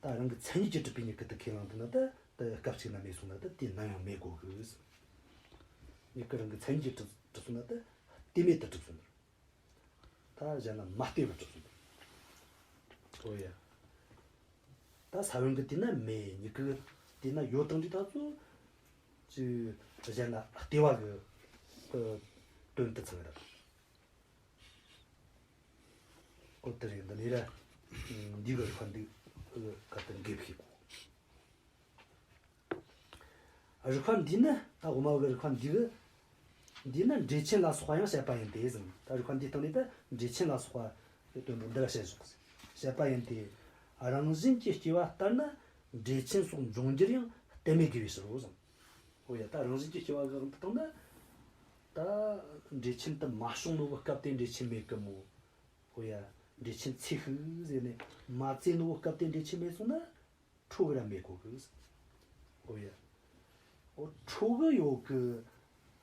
ད་རང་གི་མཚན་ཉིད་ཀྱིས་གྲུབ་པའི་མྱུ་གུ་དེ་ཁས་བླངས་ཐུབ་ན། ད་དེ་སྐབས་གཅིག་ན་མེད་སོང་ན་ད་དུས་ནམ་ཡང་མེད་དགོས་གི་ཟེར། མྱུ་གུ་རང་གི་མཚན་ཉིད་ཀྱིས་གྲུབ་གྲུབ་སོང་ན་ད་ལྟོས་མེད་དུ་གྲུབ་སོང་ནི། ད་གཞན་ལ་མ་ལྟོས་པར་གྲུབ་སོང་ནི། འོ་ཡ། ད་ས་བོན་གྱི་དུས་ན་མེད། མྱུ་གུ་གི་དུས་ན་ཡོད་དང་འདྲ། ད་ཚོ་ཅི་གཞན་ལ་ལྟོས་པ་གི་དོན་དུ་ཚང་གི་ད། འོ་དེ་རེད། འདི་ནས་ར་འདི་གི་རིགས་པ་འདི་ག་དེ་འགེབས་ཤེས་གོ། རིགས་པ་འདི་ནི། ད་དབུ་མ་བ་གི་རིགས་པ་འདི་གི་འདི་ནི་འགྲེལ་ཆེན་ལ་སོགས་པ་ཡང་བཤད་པ་ཡིན་ཏེ་ཟེར། ད་རིགས་པ་འདིའི་སྟེང་ནས་ད་འགྲེལ་ཆེན་ལ་སོགས་པ་གི་དོན་དུ་འདི་ལ་བཤད་བཞག་ཟེར། བཤད་པ་ཡིན་ཏེ། རང་བཞིན་གྱིས་སྐྱེ་བ་ལྟར་ན། འབྲས་ཆན་སོགས་འབྱུང་འགྱུར་ཡང་གཏན་མེད་དགོས་པའི་ཕྱིར་རོ་གསུངས། འོ་ཡ། ད་རང་བཞིན་གྱིས་སྐྱེ་བ་གི་དབང་དུ་བཏང་ན། ད་འབྲས་ཆན་དུ་མ་བྱུང་ནོ་གི་སྐབས་དེ་འབྲས་ཆན་མེད་གི་མོ། འོ་ཡ། འབྲས་ཆན་ཚེ་ཤུགས་ཟེར་ནས་མ་བཙས་ནོ་གི་སྐབས་དེ་འབྲས་ཆན་མེད་སོང་ན། ཁྲོ་གི་ར་མེད་གོ་གི། འོ་ཡ། འོ་ཁྲོ་གི་ཡོད་གི།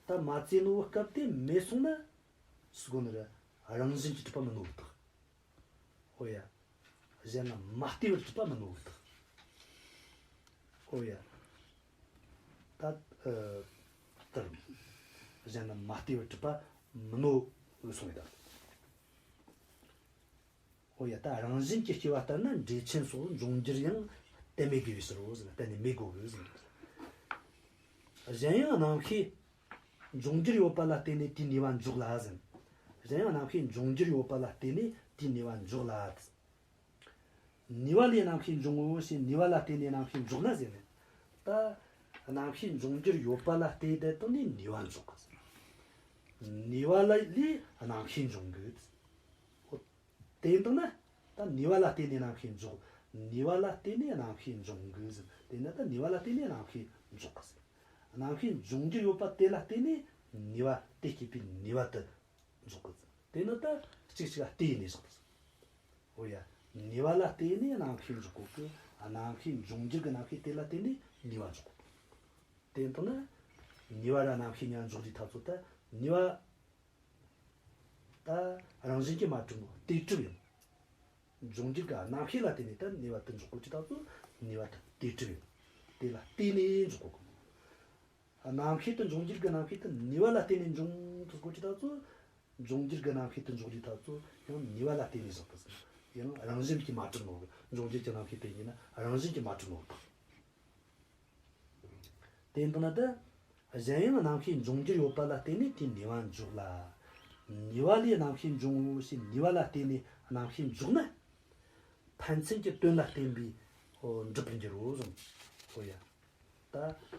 ད་མ་བཙས་ནོ་གི་སྐབས་དེ་མེད་སོང་ན། སུ་གོ་ནི་ར་རང་བཞིན་གྱིས་གྲུབ་པ་མིན་ནོ་གི་རྟགས། འོ་ཡ། གཞན་ལ་མ་ལྟོས་པར་གྲུབ་པ་མིན་ནོ་གི་རྟགས། འོ་ཡ། ད་ཨ་ལྟར། གཞན་ལ་མ་ལྟོས་པར་གྲུབ་པ་མིན་ནོ་གི་གསུངས་ཡོད་ད། འོ་ཡ། ད་རང་བཞིན་གྱིས་སྐྱེ་བ་ལྟར་ན། འབྲས་ཆན་སོགས་འབྱུང་འགྱུར་ཡང་གཏན་མེད་དགོས་པའི་ཕྱིར་རོ་ཟེར་ན། གཏན་ནས་མེད་དགོས་གི་ཟེར་ན། གཞན་ཡང་རྣམ་ཤེས་འབྱུང་འགྱུར་ཡོད་པ་ལ་བརྟེན་ནས་དེའི་ནུས་པ་འཇོག་ལ་ཟེར་ན། གཞན་ཡང་རྣམ་ཤེས་འབྱུང་འགྱུར་ཡོད་པ་ལ་བརྟེན་ནས་དེའི་ནུས་པ་འཇོག་ལ། ནུས་པ་ལས་རྣམ་ཤེས་འབྱུང་ངོ་ཞེས། ནུས་པ་ལ་བརྟེན་ནས་རྣམ་ཤེས་འཇོག་ན་ཟེར་ན། ད་རྣམ་ཤེས་འབྱུང་འགྱུར་ཡོད་པ་ལ་བརྟེན་ཏེ་བཏང་ནས་ནུས་པ་འཇོག་གི། ནུས་པ་ལ་ལས་རྣམ་ཤེས་འབྱུང་གི། འོ། དེ་ཡིན་དང་ན། ད་ནུས་པ་ལ་བརྟེན་ནས་རྣམ་ཤེས་འཇོག་ནུས་པ་ལ་བརྟེན་ནས་རྣམ་ཤེས་འབྱུང་གི་ཟེར། དེ་ན་ད་ནུས་པ་ལ་བརྟེན་ནས་རྣམ་ཤེས་འཇོག་གི་ཟེར། རྣམ་ཤེས་འབྱུང་འགྱུར་ཡོད་པ་དེ་ལ་བརྟེན་ནས་ནུས་པ། དེ་སྐྱེད་པའི་ནུས་པ་དེ་འཇོག་གི་ཟེར། དེ་ནི་ད་གཅིག་གཅིག་ལ་བརྟེན་ནས་བཞག་པ་ཟེར། འོ་ཡ། ནུས་པ་ལ་བརྟེན་ནས་རྣམ་ཤེས་འཇོག་གོ་གི། རྣམ་ཤེས་འབྱུང་འགྱུར་གྱི་རྣམ་ཤེས་དེ་ལ་བརྟེན་ནས་ནུས་པ་འཇོག་གོ། དེ་ཡིན་དང་ན། ནུས་པ་ར་རྣམ་ཤེས་གཉིས་འཇོག་དུས་ཐག་ཚོད་ད། ནུས་པ། ད་རང་བཞིན་གྱིས་མ་གྲུབ་ནོ་དེ་གྲུབ་ཡིན། འབྱུང་འགྱུར་གྱི་རྣམ་ཤེས་ལ་བརྟེན་ནས་ད་ནུས་པ་དེ་འཇོག་གོ་དུས་ཐག་ཚོད། ནུས་པ་དེ་དེ་གྲུབ་ཡིན། དེ་ལ་བརྟེན་ནས་འཇོག་གོ་གི། རྣམ་ཤེས་དེ། འབྱུང་འགྱུར་གྱི་རྣམ་ཤེས་དེ་ནུས་པ་ལ་བརྟེན་ནས་འབྱུང་ཐུབ་གོ་དུས་ཐག་ཚོད། འབྱུང་འགྱུར་གྱི་རྣམ་ཤེས་དེ་འཇོག་དུས་ཐག་ཚོད་ཡང་ནུས་པ་ལ་བརྟེན་ནས་བཞག་པ་ཟེར། ཡང་རང་བཞིན་གྱིས་མ་གྲུབ་ནོ་གི། འབྱུང་འགྱུར་གྱི་རྣམ་ཤེས་དེ་ཡིན་ན་རང་བཞིན་གྱིས་མ་གྲུབ་ནོ་གི། དེ་ཡིན་དང་ན་ད། གཞན་ཡང་རྣམ་ཤེས་འབྱུང་འགྱུར་ཡོད་པ་ལ་བརྟེན་ནས་དེའི་ནུས་པ་འཇོག་ལ། ནུས་པ་ལས་རྣམ་ཤེས་འབྱུང་ངོ་ཞེས་ནུས་པ་ལ་བརྟེན་ནས་རྣམ་ཤེས་འཇོག་ན། ཕན་ཚུན་གྱི་དོན་ལ་བརྟེན་པའི། འོ། འགྲུབ་པར་འགྱུར་རོ་གསུངས། འོ་ཡ། ད་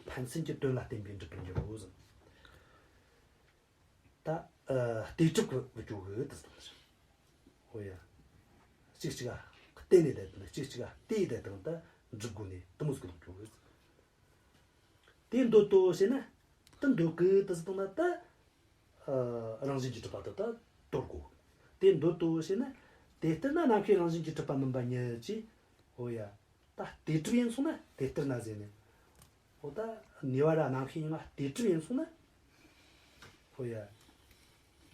ཕན་ཚུན་གྱི་དོན་ལ་བརྟེན་པའི་འགྲུབ་པར་འགྱུར་རོ་གསུངས། ད་ཨ་ལྟོས་གྲུབ་ཀྱི་བུ་ཅོ་གི་དུ་སྟོན་ཟེར། འོ་ཡ། གཅིག་གཅིག་ག་བརྟེན་ནས་བསྡད་དང་། གཅིག་གཅིག་ག་བལྟས་བསྡད་དང་ད་འགྲུབ་དགོས་ནས་དུ་མོ་ཟིག་གི་ལོག་ཅོ་གི། དེ་འདོད་དོ་ཞེ་ན། དེ་འདོད་གི་དུ་སྟོན་ན་ད། ཨ་རང་བཞིན་གྱིས་གྲུབ་པ་དེ་ད་དོར་གོ། དེ་འདོད་དོ་ཞེ་ན། དེ་ལྟར་ན་རྣམ་ཤེས་རང་བཞིན་གྱིས་གྲུབ་པ་མིན་པ་ཉིད་ཅེས། འོ་ཡ། ད་དེ་གྲུབ་ཡིན་སོང་ན་དེ་ལྟར་ན་ཟེར་ནས། འོ་ད་ནུས་པ་ར་རྣམ་ཤེས་གཉིས་ཀ་དེ་གྲུབ་ཡིན་སོང་ན། འོ་ཡ།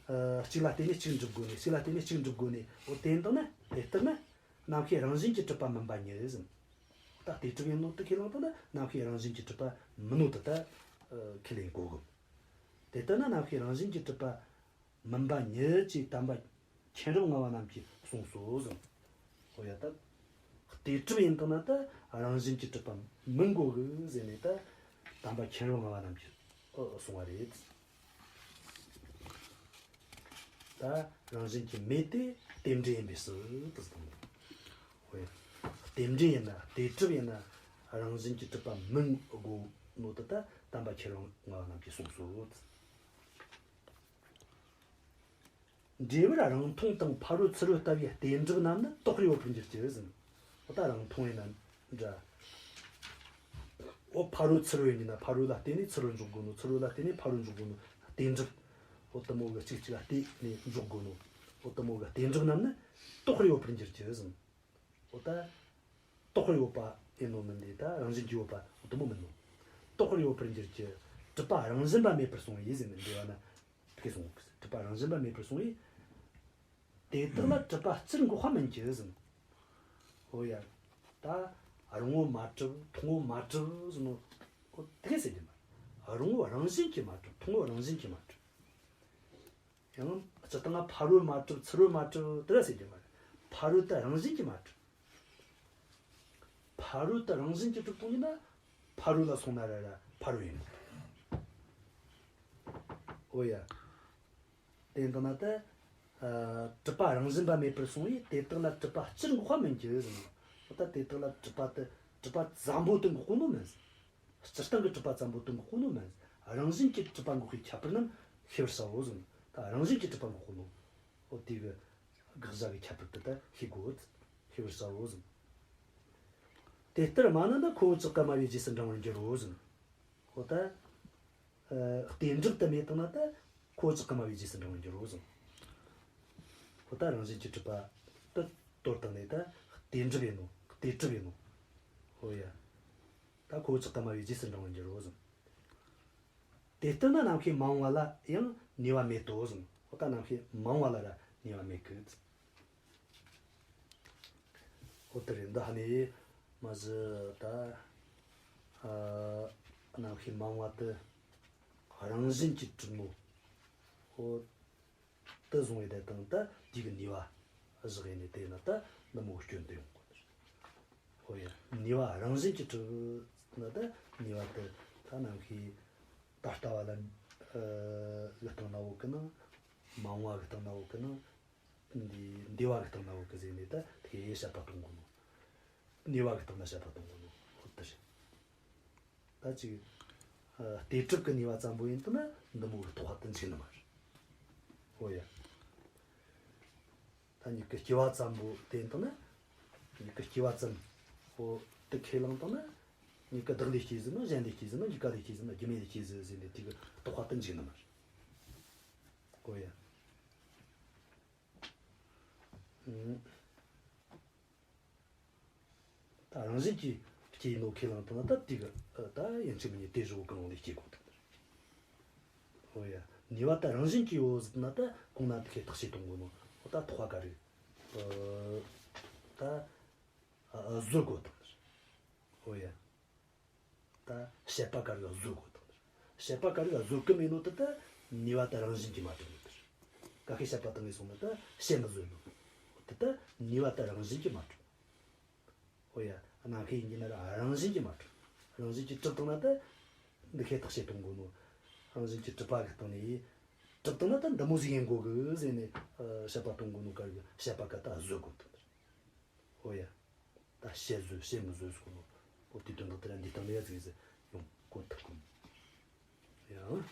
ཨ་གཅིག་ལ་བརྟེན་ནས་གཅིག་འགྲུབ་དགོས་ནས། གཅིག་ལ་བརྟེན་ནས་གཅིག་འགྲུབ་དགོས་ནས། འོ་དེ་འདང་ན་དེ་ལྟར་ན། རྣམ་ཤེས་རང་བཞིན་གྱིས་གྲུབ་པ་མིན་པ་ཉིད་ཟེར། ད་དེ་གྲུབ་ཡིན་ནོ་དེ་ཁས་བླངས་བཏང་ན་རྣམ་ཤེས་རང་བཞིན་གྱིས་གྲུབ་པ་མིན་ནོ་དེ་ད་ཨ་ཁས་ལེན་དགོས་གི། དེ་ལྟར་ན་རྣམ་ཤེས་རང་བཞིན་གྱིས་གྲུབ་པ་མིན་པ་ཉིད་ཅེས་དམ་པ་མཁྱེན་རབ་མངའ་བ་རྣམས་ཀྱིས་གསུངས་སོ་གསུངས། འོ་ཡ། ད་དེ་གྲུབ་ཡིན་དང་ན་ད་རང་བཞིན་གྱིས་གྲུབ་པ་མིན་དགོས་གི་ཟེར་ནས། ད་དམ་པ་མཁྱེན་རབ་མངའ་བ་རྣམས་ཀྱིས་ཨ་གསུངས་པ་རེད། ད་རང་བཞིན་གྱིས་མེད་དེ་རྟེན་འབྲེལ་ཡིན་པའི་ཕྱིར་དུ་གསུངས། འོ་ཡ། རྟེན་འབྲེལ་ཡིན་ན། དེ་གྲུབ་ཡིན་ན་རང་བཞིན་གྱིས་གྲུབ་པ་མིན་དགོས་ནོ་དེ་ད་དམ་པ་མཁྱེན་རབ་མངའ་བ་རྣམས་ཀྱིས་གསུངས་སོ། འབྲས་བུར་རིང་ཐུང་དང་ཕ་རོལ་ཚུ་རོལ་ལྟ་བུའི་རྟེན་འབྲེལ་རྣམས་ནི་རྟོགས་པར་ཡོད་པར་འགྱུར་གྱི་ཟེར། འོ་ད་རིང་ཐུང་ཡིན་ན་འདྲ། འོ་ཕ་རོལ་ཚུ་རོལ་ཡིན་ན། ཕ་རོལ་ལ་བརྟེན་ནས་ཚུ་རོལ་འཇོག་དགོས་ནོ། ཚུ་རོལ་ལ་བརྟེན་ནས་ཕ་རོལ་འཇོག་དགོས་ནོ། རྟེན་འབྲེལ། འོ་དེ་མོ་གི་གཅིག་གཅིག་ལ་བརྟེན་ནས་འཇོག་དགོས་ནོ། འོ་དེ་མོ་གི་རྟེན་འབྲེལ་རྣམས་ནི་རྟོགས་པར་ཡོད་པར་འགྱུར་གྱི་ཟེར། འོ་ད་རྟོགས་པར་ཡོད་པ་ཡིན་ནོ་མིན་ཏེ། ད་རང་བཞིན་གྱིས་ཡོད་པ་འོ་དེ་མོ་མིན་ནོ། རྟོགས་པར་ཡོད་པར་འགྱུར་གྱི། གྲུབ་པ་རང་བཞིན་པ་མེད་པར་གསུངས་པས་ཟེར་ནས། འགྲེལ་བ་ན་དེ་གསུངས། གྲུབ་པ་རང་བཞིན་པ་མེད་པར་གསུངས་པས། དེ་དག་ལ་གྲུབ་པ་སྤྱིར་འགོག་པ་མིན་གྱི་ཟེར། འོ་ཡ། ད་རིང་བོ་མ་གྲུབ། ཐུང་བོ་མ་གྲུབ་ཟེར་ནོ། འོ་དེ་ག་ཟེར་གྱི་མ་རེད། རིང་བོ་རང་བཞིན་གྱིས་མ་གྲུབ། ཐུང་བོ་རང་བཞིན་གྱིས་མ་གྲུབ། ཡང་སྤྱིར་བཏང་ང་ཕ་རོལ་མ་གྲུབ། ཚུ་རོལ་མ་གྲུབ་དེ་ར་ཟེར་གྱི་མ་རེད། ཕ་རོལ་ད་རང་བཞིན་གྱིས་མ་གྲུབ། ཕ་རོལ་ད་རང་བཞིན་གྱིས་གྲུབ་གཏོང་ཡིན་ན། ཕ་རོལ་ལ་སོང་ན་ར་ར་ཕ་རོལ་ཡིན། འོ་ཡ། དེ་འདི་ན་ད། ཨ་གྲུབ་པ་རང་བཞིན་པ་མེད་པར་གསུངས་པས། དེ་དག་ལ་གྲུབ་པ་སྤྱིར་འགོག་པ་མིན་གྱི་ཟེར། འོ་ད་དེ་དག་ལ་གྲུབ་པ་དེ། གྲུབ་པ་ཙམ་པོ་དེ་འགོག་གོ་ནོ་མིན། སྤྱིར་བཏང་གི་གྲུབ་པ་ཙམ་པོ་དེ་འགོག་གོ་ནོ་མིན། རང་བཞིན་གྱིས་གྲུབ་པ་འགོག་པའི་ཁྱད་པར་རྣམས་ཤེས་པར་བྱའོ་གསུངས། ད་རང་བཞིན་གྱིས་གྲུབ་པ་འགོག་གོ་ནོ། འོ་དེ་གི་དགག་བྱ་གི་ཁྱད་པར་དེ་ད་ཤེས་དགོས། ཤེས་པར་བྱའོ་གསུངས། དེ་ལྟར་སྨྲ་ན་ནི་ཁོ་བོ་ཅག་གི་སྨྲ་བའི་རྗེས་སུ་འབྲང་བར་འགྱུར་རོ་ཟེར། འོ་ད། ཨ། རྟེན་གྲུབ་དེ་མེད་བཏང་ན་ད་ཁོ་བོ་ཅག་གི་སྨྲ་བའི་རྗེས་སུ་འབྲང་བར་འགྱུར་རོ་ཟེར། འོ་ད་རང་བཞིན་གྱིས་གྲུབ་པ་དེ་དོར་བཏང་ནས་ད་རྟེན་གྲུབ་ཡིན་ནོ། རྟེན་གྲུབ་ཡིན་ནོ། འོ་ཡ། ད་ཁོ་བོ་ཅག་གི་སྨྲ་བའི་རྗེས་སུ་འབྲང་བར་འགྱུར་རོ་ཟེར། དེ་ལྟར་ན་རྣམ་ཤེས་མ་འོངས་པ་ལ་ཡང་ནུས་པ་མེད་དོ་ཟེར། འོ་ད་རྣམ་ཤེས་མ་འོངས་པ་ལ་ར་ནུས་པ་མེད་གི། འོ་དེ་རེད། འདི་ཧ་ནི་མ་གཞི་ད། ཨ། རྣམ་ཤེས་མ་འོངས་པ་དེ་རང་བཞིན་གྱིས་གྲུབ་ནོ། འོ་དེ་བཟུང་བའི་དེ་དང་ད་དེ་གི་ནུས་པ་བཞག་ཡས་ནས་དེ་ན་ད་འདི་མོ་སྐྱོན་དུ་ཡོང་གོ། འོ་ཡ། ནུས་པ་རང་བཞིན་གྱིས་གྲུབ་ན་ད་ནུས་པ་དེ་ད་རྣམ་ཤེས་ད་ལྟ་བ་ལ། ཨ། གི་སྟེང་ན་ཡོད་གི་ན། མ་འོངས་པ་གི་སྟེང་ན་ཡོད་གི་ན། འདི་འདས་པ་གི་སྟེང་ན་ཡོད་གི་ཟེར་ནས་ད་དེ་བཤད་པ་གཏོང་གོ་ནོ། ནུས་པ་གི་སྟེང་ན་བཤད་པ་གཏོང་གོ་ནོ། འོ་དེ་རེད། ད་ཅིག་ཨ། རྟེན་གྲུབ་ཀྱི་ནུས་པ་ཙམ་པོ་ཡིན་དུས་ན་འདི་མོ་གི་རྟོགས་པ་དེ་འཇིག་ནི་མ་རེད། འོ་ཡ། ད་མྱུ་གུ་སྐྱེ་བ་ཙམ་པོ་དེ་ཡིན་དུས་ན། མྱུ་གུ་སྐྱེ་བ་ཙམ་པོ་དེ་ཁས་བླངས་བཏང་ན། མྱུ་གུ་བདག་ལས་སྐྱེས་ཟེར་ནོ། གཞན་ལས་སྐྱེས་ཟེར་ནོ། གཞི་ག་ལས་སྐྱེས་ཟེར་ནོ། སྒྱུ་མ་ལས་སྐྱེས་ཟེར་ཟེར་ནས་དེ་གི་རྟོགས་པ་དེ་འཇིག་ནི་མ་རེད། འོ་ཡ། ཨང་། ད་རང་བཞིན་གྱིས་སྐྱེས་ནོ་ཁས་བླངས་བཏང་ན་ད་དེ་གི། ཨ། ད་ཡིན་གཅིག་མིན་གཉིས་དེ་བཞིན་གང་ལས་སྐྱེ་དགོས་དང་། འོ་ཡ། ནུས་པ་ད་རང་བཞིན་གྱིས་ཡོད་ཟེར་ན་ད་གོང་ན་དེ་ཁས་ཐག་བཅད་གཏོང་དགོས་ནོ། འོ་ད་རྟོགས་པ་ག་རེ། ཨ། ད། ཨ། བཟོད་དགོས་དང་། འོ་ཡ། ད་བཤད་པ་ག་རེ་བཟོད་དགོས་དང་། བཤད་པ་ག་རེ་བཟོད་གི་མེད་ནོ་དེ་ད་ནུས་པ་ད་རང་བཞིན་གྱིས་མ་གྲུབ་ནོ་དེ་རེད། ཀ་ཁའི་བཤད་པ་དང་ངེས་སོང་ན་ད་བཤད་མི་བཟོད་ནོ། དེ་ད་ནུས་པ་ད་རང་བཞིན་གྱིས་མ་གྲུབ། འོ་ཡ། རྣམ་ཤེས་ཡིན་གྱི་ན་ར་རང་བཞིན་གྱིས་མ་གྲུབ། རང་བཞིན་གྱིས་གྲུབ་བཏང་ན་ད་འདི་ཁས་ཐག་བཅད་གཏོང་དགོས་ནོ། རང་བཞིན་གྱིས་གྲུབ་པ་གི་སྟེང་ནས་གྲུབ་བཏང་ན་ད་འདི་མོ་ཟིག་ཡིན་དགོས་གི་ཟེར་ནས། ཨ། བཤད་པ་གཏོང་དགོས་ནོ་ག་རེ་གི། བཤད་པ་ག་ད་བཟོད་དགོས་དང་། འོ་ཡ། ད་བཤད་བཟོད་བཤད་མི་བཟོད་ཟེར་གོ་ནོ། འོ་དེའི་དོན་དག་དེ་ར་འདིའི་སྟེང་ནས་ཡ་ཟིག་ཟིག་ཡོང་གོ་ཐུབ་གོ། ཡང་